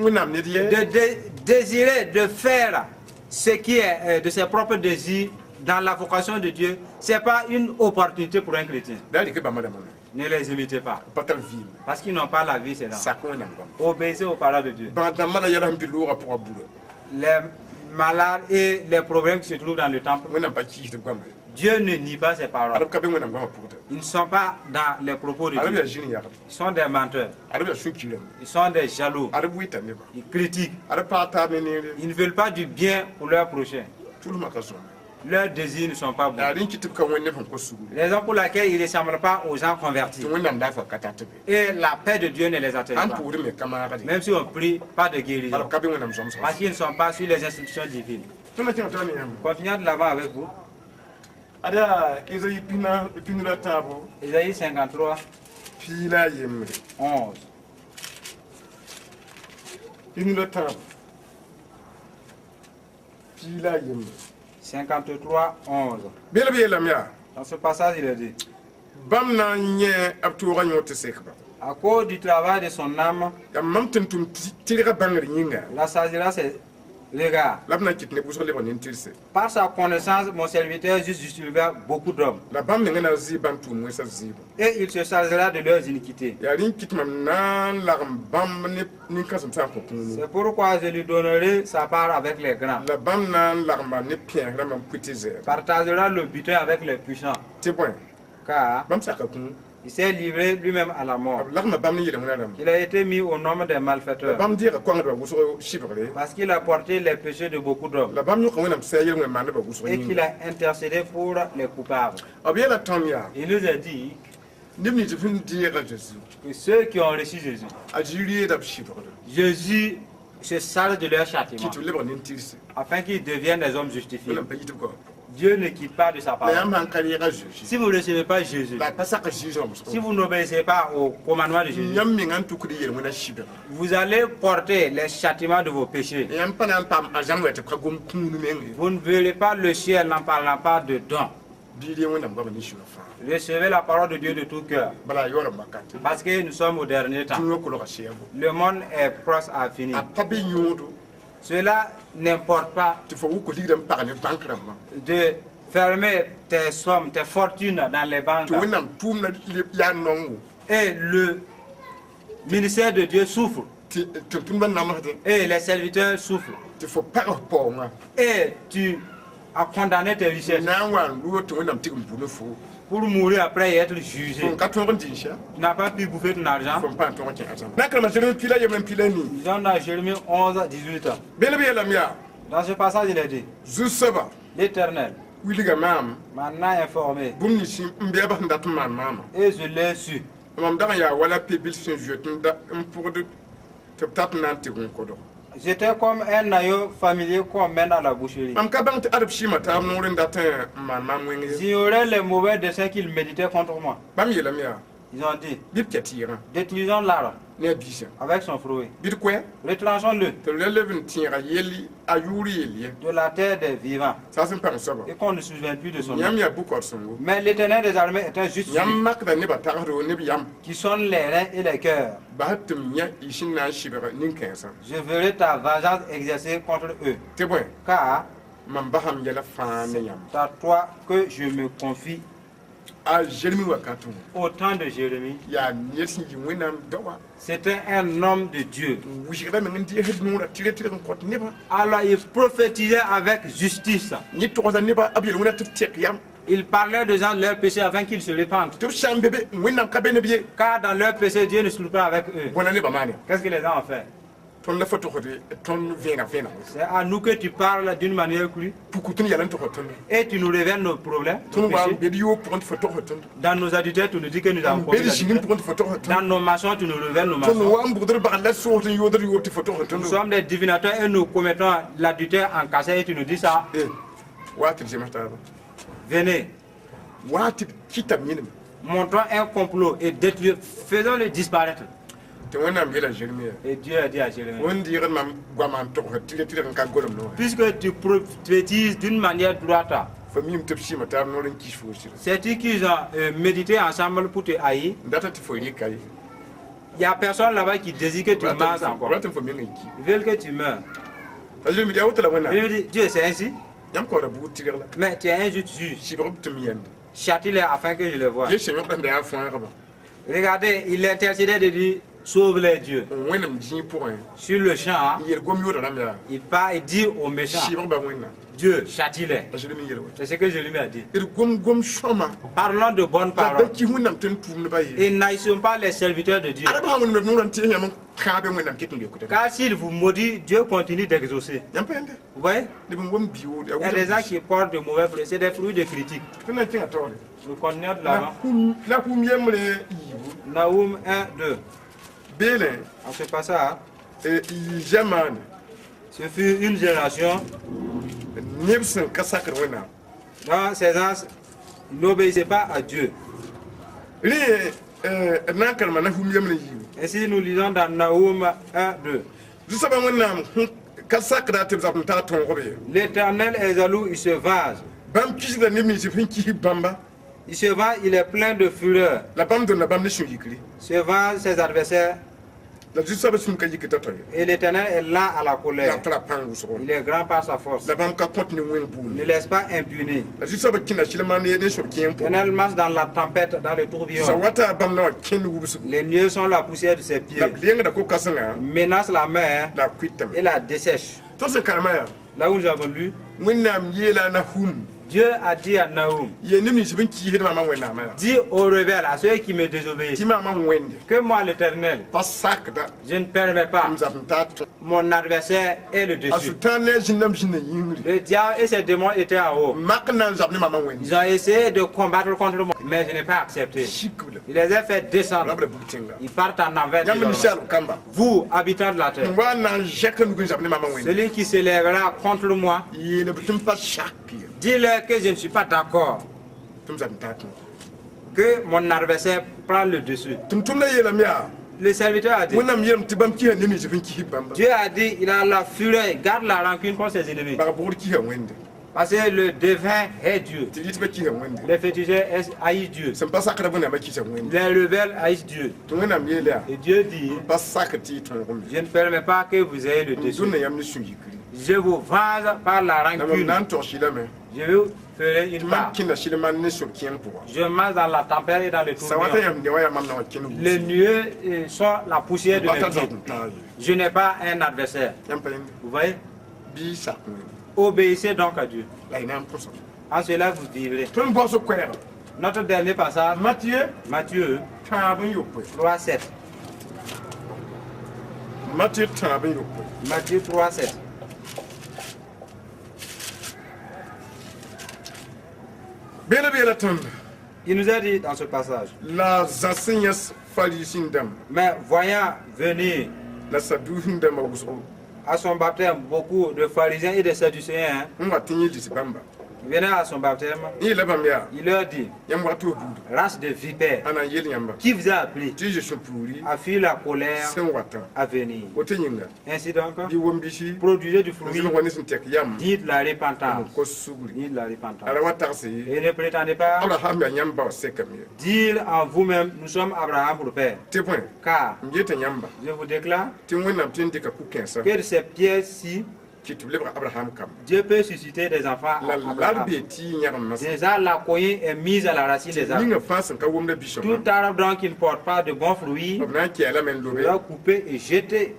Wẽnnaam ned ye De désirer de faire ce qui est de ses propres désirs dans la vocation de Dieu, ce n'est pas une opportunité pour un chrétien. Da rɩk bãmba dãmbã Ne les imitez pas. Pa tar vɩɩm Parce qu'ils n'ont pas la vie, c'est là. sak Wẽnnaam goama Obéissez aux paroles de Dieu. Bãag dãmbã la yɛla sẽn bɩ loogã pʋgã burã Les malades et les problèmes qui se trouvent dans le temple, Wẽnnaam pa kɩɩsd goama. Dieu ne nie pas ses paroles. Ad b ka be Wẽnnaam goamã pʋgda. Ils ne sont pas dans les propos de Ad b Dieu. yaa zĩn yagd. Ils sont des menteurs. Ad b yaa sũ-kiirame. Ils sont des jaloux. Ad b wɩta nebã. Ils critiquent. Ad b paag taab ne neere. Ils ne veulent pas du bien pour leur prochain. Tʋlsmã ka sõma. Leurs désirs ne sont pas bons. Yaa rẽn kɩt tɩ b ka wẽnd neb sẽn kos sugr. Raison pour laquelle ils ne ressemblent pas aux gens convertis. Tɩ Wẽnnaam laafɩ ka tar tɩ be. Et la paix de Dieu ne les atteint Sãn pas. pʋʋsd me ka maagde. Même si on prie, pas de Bala guérison. b ka be Wẽnnaam sõmsgã. Parce qu'ils ne sont pas sur les instructions divines. Tõnd na kẽng tɩ ne yãmb. Continuons de l'avant avec vous. Ad yaa Ezayi 53 Ésaïe 53, 11. 11. 53 11. 53, 11. Beel b yeelame yaa. Dans ce passage, il est dit: Bãmb na n yẽ b toogã yõ tɩ sekba. À cause du travail de son âme, Yaa mam tɩ n tʋm tɩrgã bãngr yĩnga. Rassasiera ses regards. La b na n kɩt neb wʋsg lebg nin-tɩrse. Par sa connaissance, mon serviteur juste justifiera beaucoup d'hommes. La bãmb mengã na n zɩ bãmb tʋʋm wẽnsã zɩɩbã. Et il se chargera de leurs iniquités. Yaa rẽn kɩt mam na n lagem bãmb ne nin-kãsem sã n kõ kũunu. C'est pourquoi je lui donnerai sa part avec les grands. La bãmb na n lagma ne pẽesrã mam pʋ tɩ zɛɛda. Partagera le butin avec les puissants. Tɩ bõe Car bãmb saka kũu. Il s'est livré lui-même à la mort. B lagma bãmb ne yel-wẽnã rãmba. Il a été mis au nombre des La malfaiteurs. bãmb deega koangdbã wʋsg sɩbgre. Parce qu'il a porté les péchés de beaucoup d'hommes. La bãmb yõka Wẽnnaam sɛ yel-wẽn maandbã wʋsg Et qu'il yĩnga. a intercédé pour les coupables. B yeela tõnd yaa. Il nous a dit Neb nins sẽn deega Zeezi. Que ceux qui ont reçu Jésus, A Zezi reeda b sɩbgre. Jésus se charge de leur châtiment Kɩ tɩ b lebg nin-tɩrse. Afin qu'ils deviennent des hommes justifiés. Wẽnnaam pa yit b goamã. Dieu ne quitte pas de sa La parole. yãmb sãn ka reega Zeezi. Si vous ne recevez pas Jésus, La pa sak Zezi rãmbsgo. Si vous n'obéissez pas au commandement de Jésus, Yãmb menga n tukd yel-wẽnã sɩbgre. Vous allez porter les châtiments de vos péchés. Yãmb pa na n paam arzãn wɛ tɩ b ka gom kũun meng ye. Vous ne verrez pas le ciel n'en parlant pas de dons. Bɩ re Wẽnnaam goamã ne sũurã fãa. Recevez la parole de Dieu de tout cœur. Bala a yaoolem wakat. Parce que nous sommes au dernier temps. Dũniyã kolga sɛɛbo. Le monde est proche à finir. A pa be yõodo Cela n'importe pas tɩ fo wʋk ligdã n pag ne bãnk rãmbã. De fermer tes sommes, tes fortunes dans les banques. Tɩ Wẽnnaam tʋʋmdã yaa nongo. Et le ministère de Dieu souffre. Tɩ tʋm-tʋmdbã namsdẽ. Et les serviteurs souffrent. Tɩ fo pag f paoongã. Et tu as condamné tes richesses Na n wa n loog tɩ Wẽnnaam tigim bu ne fo. Pour mourir après et être jugé. Fo n ka tõog n dĩn sã. Tu n'as pas pu bouffer ton argent. Fo n pa n tõog n kẽ arzãn. Na n karema Zeremi 14. Nous sommes dans Jérémie 11, 18. Beel b yeelame yaa. Dans ce passage, il est dit: Zu-soabã L'Éternel wilga maam m'en a informé bũmb nins n bɛɛb sẽn dat n maan maama. Et je l'ai su. Mam dag n yaa wala pe-bil sẽn zoet n da n pʋgd tɩ b tat n na n tɩg n kodg. J'étais comme un agneau familier qu'on mène à la boucherie. Mam ka bãng tɩ ad b sɩɩmã taab noor n dat n maan maam wẽng ye. J'ignorais les mauvais desseins qu'ils méditaient contre moi. Bãmb yeelame yaa. Ils ont dit: Bɩ b kɛ tɩɩgã. Détruisons l'arbre Ne a biisã. Avec son fruit. Bɩ d koɛ. Retranchons-le Tɩ b la leb n tẽega yell a yʋʋr yell ye. De la terre des vivants Saas n pãng soaba. Et qu'on ne se souvienne plus de son nom. Yãmb yaa bʋ-kaood-sõngo. Mais l'Éternel des armées est un juste Yãmb juge makda nebã tagsdo neb yam. Qui sonne les reins et les cœurs. Bas tɩ m yã y sẽn na n sɩbg nin-kãensã. Je verrai ta vengeance exercée contre eux. Tɩ bõe Car mam basam yɛla fãa ne yãmb. C'est à toi que je me confie. A Zeremi wakat wã. Au temps de Jérémie, Yaa ned sẽn yɩ Wẽnnaam daoa. C'était un homme de Dieu. N wɩsgda meng n deesd noorã tɩrg tɩrg n kõt nebã. Alors il prophétisait avec justice. Yẽ togsda nebã b yel-wẽna tɩ b tɛk yam. Il parlait de gens de leurs péchés afin qu'ils se repentent. Tɩ b sã n be be Wẽnnaam ka be ne b ye. Car dans leurs péchés, Dieu ne se trouve pas avec eux. Bõna nebã maane. Qu'est-ce que les gens ont fait? Tõnd la fo togsd tõnd vẽeneg vẽeneg. C'est à nous que tu parles d'une manière crue Puku tõnd yɛl n togsd tõnd. Et tu nous révèles nos problèmes, nos Tõnd wa n péchés. bed yoog pʋgẽ tɩ fo togsd tõnd. Dans nos adultères, tu nous dis que nous avons N commis bed zĩngẽ l'adultère. pʋgẽ tɩ fo togsd tõnd. Dans nos mensonges, tu nous révèles nos Tõnd mensonges. wa n bʋgdr bagd la soosd n yoodr yoob tɩ fo togsd Nous tõnd. sommes des divinateurs et nous commettons l'adultère en cachette et tu nous dis ça. Eh, wa tɩ d zems taaba. Venez, Wa tɩ d kɩtame yẽnem. Montons un complot et détruisons, faisons-le disparaître. Tɩ Wẽnnaam yeela Zeremi yaa. Et Dieu a dit à Jérémie: Wẽnd deegd mam goamã n togsd tɩrg tɩrg n ka golem noorã. Puisque tu prophétises d'une manière droite, Fo miime tɩ b sɩɩmã taab noor n kis fo sɩd. Sais-tu qu'ils ont médité ensemble pour te haïr? N data tɩ fo rɩka ye. Il n'y a personne là-bas qui désire que tu meurs encore. Rat n fo meng n ki. Ils veulent que tu meurs. T'a Zeremi yaa woto la Wẽnnaam. Il dit: Dieu, c'est ainsi. Yãmb kaooda buud tɩrg la. Mais tu es un juste juge. Sɩbg b tɩ m yẽnde. Châtie-les afin que je les voie. Ye sẽn yõkd sẽn da yaa fõagba. Regardez, il intercédait de dire: Sauve-les, Dieu. N wẽnem zĩig pʋgẽ. Sur le champ, N yeel gom-yooda rãmb yaa. il part et dit aux méchants: Sɩbg ba Wẽnnaam. Dieu châtie-les. A Zeremi yeela woto. C'est ce que Jérémie a dit. D gom gom sõma. Parlons de bonnes La ba paroles. kis Wẽnnaam tɩ n tʋʋmdbã ye. Et n'haïssons pas les serviteurs de Dieu. Ad b sã wẽnnaam noorã n tees yãmb n kãabe Wẽnnaam kɩt n leokdame. Car s'il vous maudit, Dieu continue d'exaucer. Yãmb pa yẽnde. Vous voyez? Neb n wom biyood. Il y a des gens qui portent de mauvais fruits. C'est des fruits de critique. Tõnd na n kẽnga taoore. Nous continuons de l'avant. Nahum yembre yiibu. Naoum 1, 2. Beelẽ En ce passage, yɩ zamaane ce fut une génération neb sẽn ka sakd Wẽnnaam. Dont ces gens n'obéissaient pas à Dieu. Rẽ d na n karema Nahum yembre yiibu. Ainsi, nous lisons dans Naoum 1, 2. Zu-soabã Wẽnnaam sẽn ka sakda tɩ b zab n taa tõog b ye. L'Éternel est jaloux, il se venge. Bãmb kisgda neb nins sẽn kis bãmba. Il se venge, il est plein de fureur. La bãmb dõnda bãmb ne sũ-yikri. Se venge ses adversaires La zu-soabã sũm ka yikr tao-tao ye. Et l'Éternel est lent à la La colère. tara pãng wʋsgo. Il est grand par sa force. La bãmb ka kõt ne wẽng Ne buud. laisse pas impuni. La zu-soabã kẽna sɩlma ne soab kẽeng pʋgẽ. L'Éternel marche dans la tempête, dans le tourbillon. Sã wata bãmb na wã kẽnd wubsgo. Les nuées sont la poussière de ses pieds. La b lengda ko-kãsengã. Menace la mer La a kuitame. Et la dessèche. Tõnd sẽn karema yaa. Là où nous avons lu, Wẽnnaam yeela Nahum. Dieu a dit à Naoum, Yeel neb nins sẽn kiisd maamã Wẽnnaamã yaa. Dis aux rebelles, à ceux qui me désobéissent, Tɩ maamã Wẽnde. Que moi l'Éternel, Pa sakda. Je ne permets pas. M zab n taa tõ. Mon adversaire est le A dessus. Sʋtãan ne a zĩnnam zĩnda yĩngri. Le diable et ses démons étaient en haut. Mak n na n zab ne maamã Wẽnde. Ils ont essayé de combattre contre moi, mais je n'ai pas accepté. Sik-b la. Il les a fait descendre. Rabra bug tẽnga. Ils partent en envers. Yãmb Désormais. ninsaal kamba. Vous, habitants de la terre, N wa n na n zɛk n nug n zab ne maamã Wẽnde. Celui qui s'élèvera contre moi, Yeelb tɩ m pa sak ye. Dis-leur que je ne suis pas d'accord, Tɩ m zab n taa tõog. Que mon adversaire prend le dessus. Tʋm-tʋmdã yeelame yaa. Le serviteur a dit, Wẽnnaam yeelame tɩ bãmb kisa neb nins sẽn kis bãmba. Dieu a dit, il a la fureur, il garde la rancune contre ses ennemis. Bag-bʋgd kisa Wẽnde. Parce que le devin hait Dieu. Tɩ rɩtbã kisa Wẽnde. Les féticheurs haïssent Dieu. Sẽn pa sakda Wẽnnaamã kisa Wẽnde. Les rebelles haïssent Dieu. Tɩ Wẽnnaam yeel yaa. Et Dieu dit, Pa sak tɩ y tõogame. Je ne permets pas que vous ayez le M dessus. dũnna yãmb ne sũ-yikri. Je vous venge par la La mam rancune. na n tog sɩlame. Je vous ferai une Tɩ mam part. kẽnda sɩlma ne soab kẽeng pʋga. Je marche dans la tempête et dans le Sã wata tourbillon. yãmb ne wã yaa mam na wã kẽnd Les wʋsg. nuées sont la poussière de Pa mes tar pieds. zab n taag ye. Je n'ai pas un adversaire. Yãmb pa yẽnde. Vous voyez? Bɩ y sak Wẽnde. Obéissez donc à Dieu. La y na n põsa. En cela, vous vivrez. Tõnd baoosg koɛɛga. Notre dernier passage, Mathieu Matthieu 37. 3, 7. Matthieu 37. Matthieu 3, 7. Beelã beela tõnd. Il nous a dit dans ce passage, La zã sẽn yãs Fariisẽ dãmb mais voyant venir la Saduusẽ dãmbã wʋsgo à son baptême beaucoup de pharisiens et de sadducéens n wa tɩ yẽ lis bãmba. Venaient à son baptême, Yẽ yeela bãmb yaa. Il leur dit, Yãmb wakat f buudu. Race de vipères, A na n yeel yãmba. Qui vous a appris Tɩ y zoe sũ-puuri à fuir la colère sẽn watã. À venir? Woto yĩnga. Ainsi donc, Bɩ wom-bisi. Produisez du N fruit zɩlg wa ne sẽn tɛk yam. Dites la N repentance. kos sugri. Dites la repentance. Ala wa tagse ye. Et ne prétendez pas Abraham yaa yãmb bao sekame ye. Dire en vous-même, nous sommes Abraham pour père. Tɩ bõe. Car M yeta yãmba. Je vous déclare Tɩ Wẽnnaam tõe n dɩka ku-kãensã. Que de ces pierres-ci, Kɩ tɩ b lebg Abraham kam. Dieu peut susciter des enfants à La lar Abraham. bee tɩ y yãgem masã. Déjà, la cognée est mise à la racine des arbres. Ninga fãa sẽn ka womda bi-sõma. Tout arbre donc qui ne porte pas de bons fruits B na n kɛɛlame n lobe. Sera coupé et jeté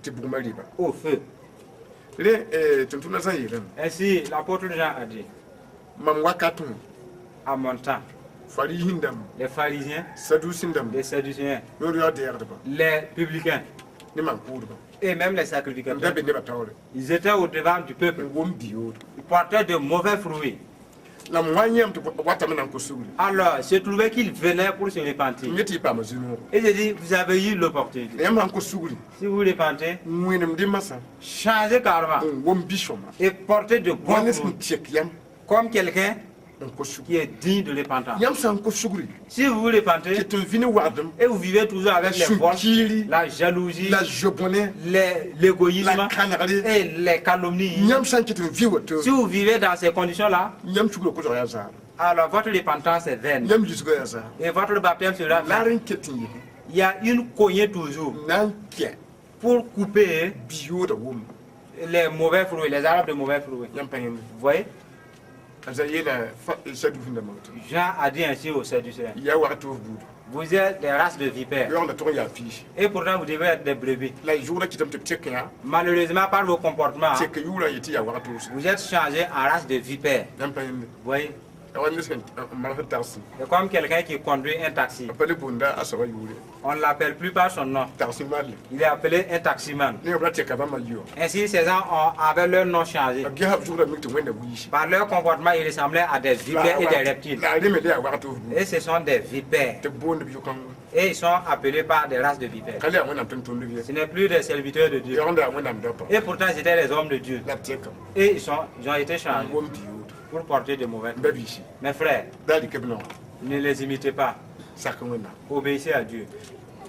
Tɩ bugmã rɩba. Au feu. Rẽ tʋm-tʋmdã sã n yeelame. Ainsi, l'apôtre Jean a dit, Mam wakat wã. À mon temps, Fariisẽ dãmb. Les pharisiens, Saduusẽ dãmb. Les sadducéens, Yõod-yaood-dɛɛgdbã. Les publicains Ne maan-kʋʋdbã. Et même les N da sacrificateurs, be nebã taoore. Ils étaient au devant du peuple. N wom biyood. Ils portaient de mauvais fruits. La m wa yãmb tɩ watame na n kos sugri. Alors, il se trouvait qu'ils venaient pour se repentir. M yet tɩ y paama zu-noogo. Et j'ai dit, vous avez eu l'opportunité. La yãmb sã n kos sugri. Si vous repentez, Wẽnemdẽ masã. Changez carrément N wom bi-sõma. Et portez de Wa bons ne sẽn fruits. tɛk yam. Comme quelqu'un N kos sugri. qui est digne de repentance. Yãmb sã n kos sugri. Si vous vous repentez Tɩ tɩ n vɩ ne wagdem. Et vous vivez toujours avec les vols, Sũ-kiiri. La jalousie, La zob-bõne. L'égoïsme La kãnegre. Et les calomnies, Yãmb sã n ket n vɩ woto. Si vous vivez dans ces conditions-là, Yãmb sugrã kosg yaa zaara. Alors votre repentance est vaine. Yãmb lisgã yaa zaara. Et votre baptême sera vain. Lar n ket n yele. Il y a une cognée toujours N na n kɛ. Pour couper Biyoodã wʋmba. Les mauvais fruits, les arbres de mauvais fruits. Yãmb pa yẽnde. Vous voyez? A Zã yeela Saduusẽ dãmbã woto. Jean a dit ainsi aux Sadducéens. Yaa wakat f buudu. Vous êtes des races de vipères. Yaool n da tʋg n yaa piisi. Et pourtant, vous devez être des brebis. La y zʋgrã kɩtame tɩ b tek yã Malheureusement, par vos comportements, tek yʋʋrã n yetɩ yaa wag toose. Vous êtes changés en race de vipères. Yãmb pa yẽnde. Vous voyez? Ya wa ned sẽn n magsd tagsẽ. C'est comme quelqu'un qui conduit un taxi. A pa le boonda a soabã yʋʋre. On ne l'appelle plus par son nom. Tagsẽ malle. Il est appelé un taximan. Ne b ra teka bãmba yʋa. Ainsi, ces gens avaient leur nom changé. B gesa b zʋgrã mik tɩ Wẽnda wiisi. Par leur comportement, ils ressemblaient à des vipères et des reptiles. La a reme le yaa wag toos buud. Et ce sont des vipères. Tɩ b boond b yʋ-kãngo. Et ils sont appelés par des races de vipères. Ka le yaa Wẽnnaam tʋm-tʋmdb ye. Ce n'est plus des serviteurs de Dieu. Yaool n da yaa Wẽnnaam daopa. Et pourtant, ils étaient des hommes de Dieu. La b tekame. Et ils ont été changés N wom tɩ yoodo. Pour porter de mauvais. N ba biisi. Mes frères, Da dɩk b naoã. Ne les imitez pas. Sak Wẽnnaam. Obéissez à Dieu.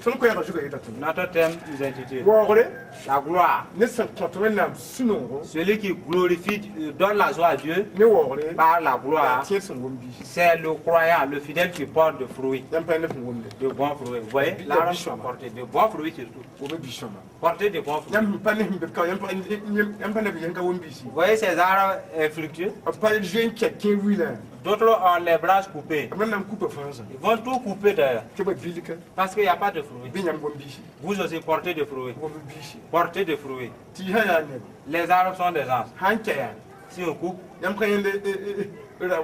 Tõnd koɛɛgã zugã yeta tõnd. Notre thème nous intitule Waoogre. La gloire. Ned sẽn kõt Wẽnnaam sũ-noogo. Celui qui glorifie, donne la joie à Dieu Ne waoogre. Par la gloire, Tẽed sẽn wom biisi. C'est le croyant, le fidèle qui porte de fruits, Yãmb pa neb sẽn womde. De bons fruits. Vous voyez, La l'arbre bichon. porte de bons fruits surtout. Wom bi-sõma. Porter de bons fruits. Yãmb pa ne sẽn be ka yãmb pa yãmb pa neb yẽn ka wom biisi. Vous voyez ces arbres infructueux? B pa zoe n kɛk kẽer wilã. D'autres ont les branches coupées. B na n kupa fãa zã. Ils vont tout couper d'ailleurs. Tɩ ba bilka. Parce qu'il n'y a pas de fruits. Bɩ yãmb wom biisi. Vous aussi portez des fruits. Wom biisi. Portez des fruits. Tɩ sã yaa neb. Les arbres sont des anges. Sãn kɛ yaa. Si on coupe, Yãmb ka yẽnd ra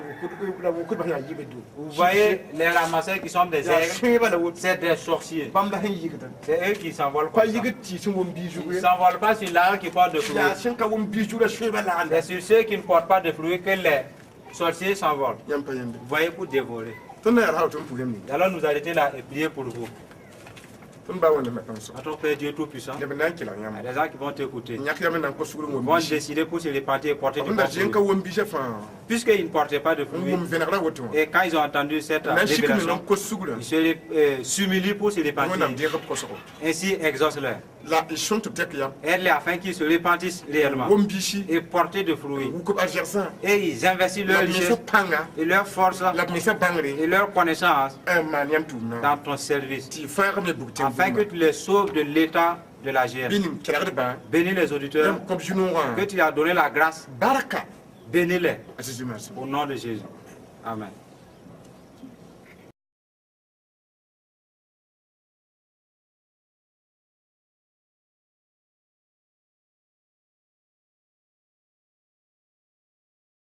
wʋkdbã yaa yɩbd do. Vous voyez les ramasseurs qui sont des Yaa aigles, sõeba la woto. C'est des sorciers. Bãmb la sẽn yɩgda. C'est eux qui s'envolent Pa comme ça. yɩgd tɩ sẽn wom biis Ils zugu ne ye. s'envolent pas sur l'arbre qui porte de fruits. Yaa sẽn ka wom biis zug la sõeba lagenda. C'est sur ceux qui ne portent pas de fruits que les sorciers s'envolent. Yãmb pa yẽnde. Vous voyez, pour dévorer. Tõnd na yaa rao tɩ n pugame. Alors nous arrêter là et prier pour vous. Tõnd ba Wẽnnaam pãng-sõma. Notre Père Dieu Tout-Puissant, Neb na n kelg il y a yãmb. Des gens qui vont t'écouter. Yãk yãmb n na n kos sugr n Ils wom vont biisi. Décider pour se repentir et porter B de sẽn da bons zoe n ka fruits. wom biisã fãa. Puisqu'ils ne portaient pas de N fruits, wʋm vẽnegrã woto wã. Et quand ils ont entendu cette N na n sik meng révélation, n kos sugrã. Ils s'humilient pour se Wẽnnaam repentir. deeg b kosgo. Ainsi, exauce-les. La y sõm tɩ b tek yam. Aide-les afin qu'ils se repentissent réellement Wom biisi. Et porter de fruits. Wʋk b arzegsã. Et ils investissent La leur b mensã richesse pãnga. Et leur force La b mensã bãngre. Et leur connaissance N maan yãmb tʋʋmdã. Dans ton service, Tɩ fãagb ne bug afin que tu les sauves de l'état de la géhenne. Bɩ ning kelgdbã. Bénis les auditeurs, Yãmb kõ b zu-noogã. Que tu as donné la grâce, Barka. Bénis-les A Zeezi marsem. Au nom de Jésus. Amen.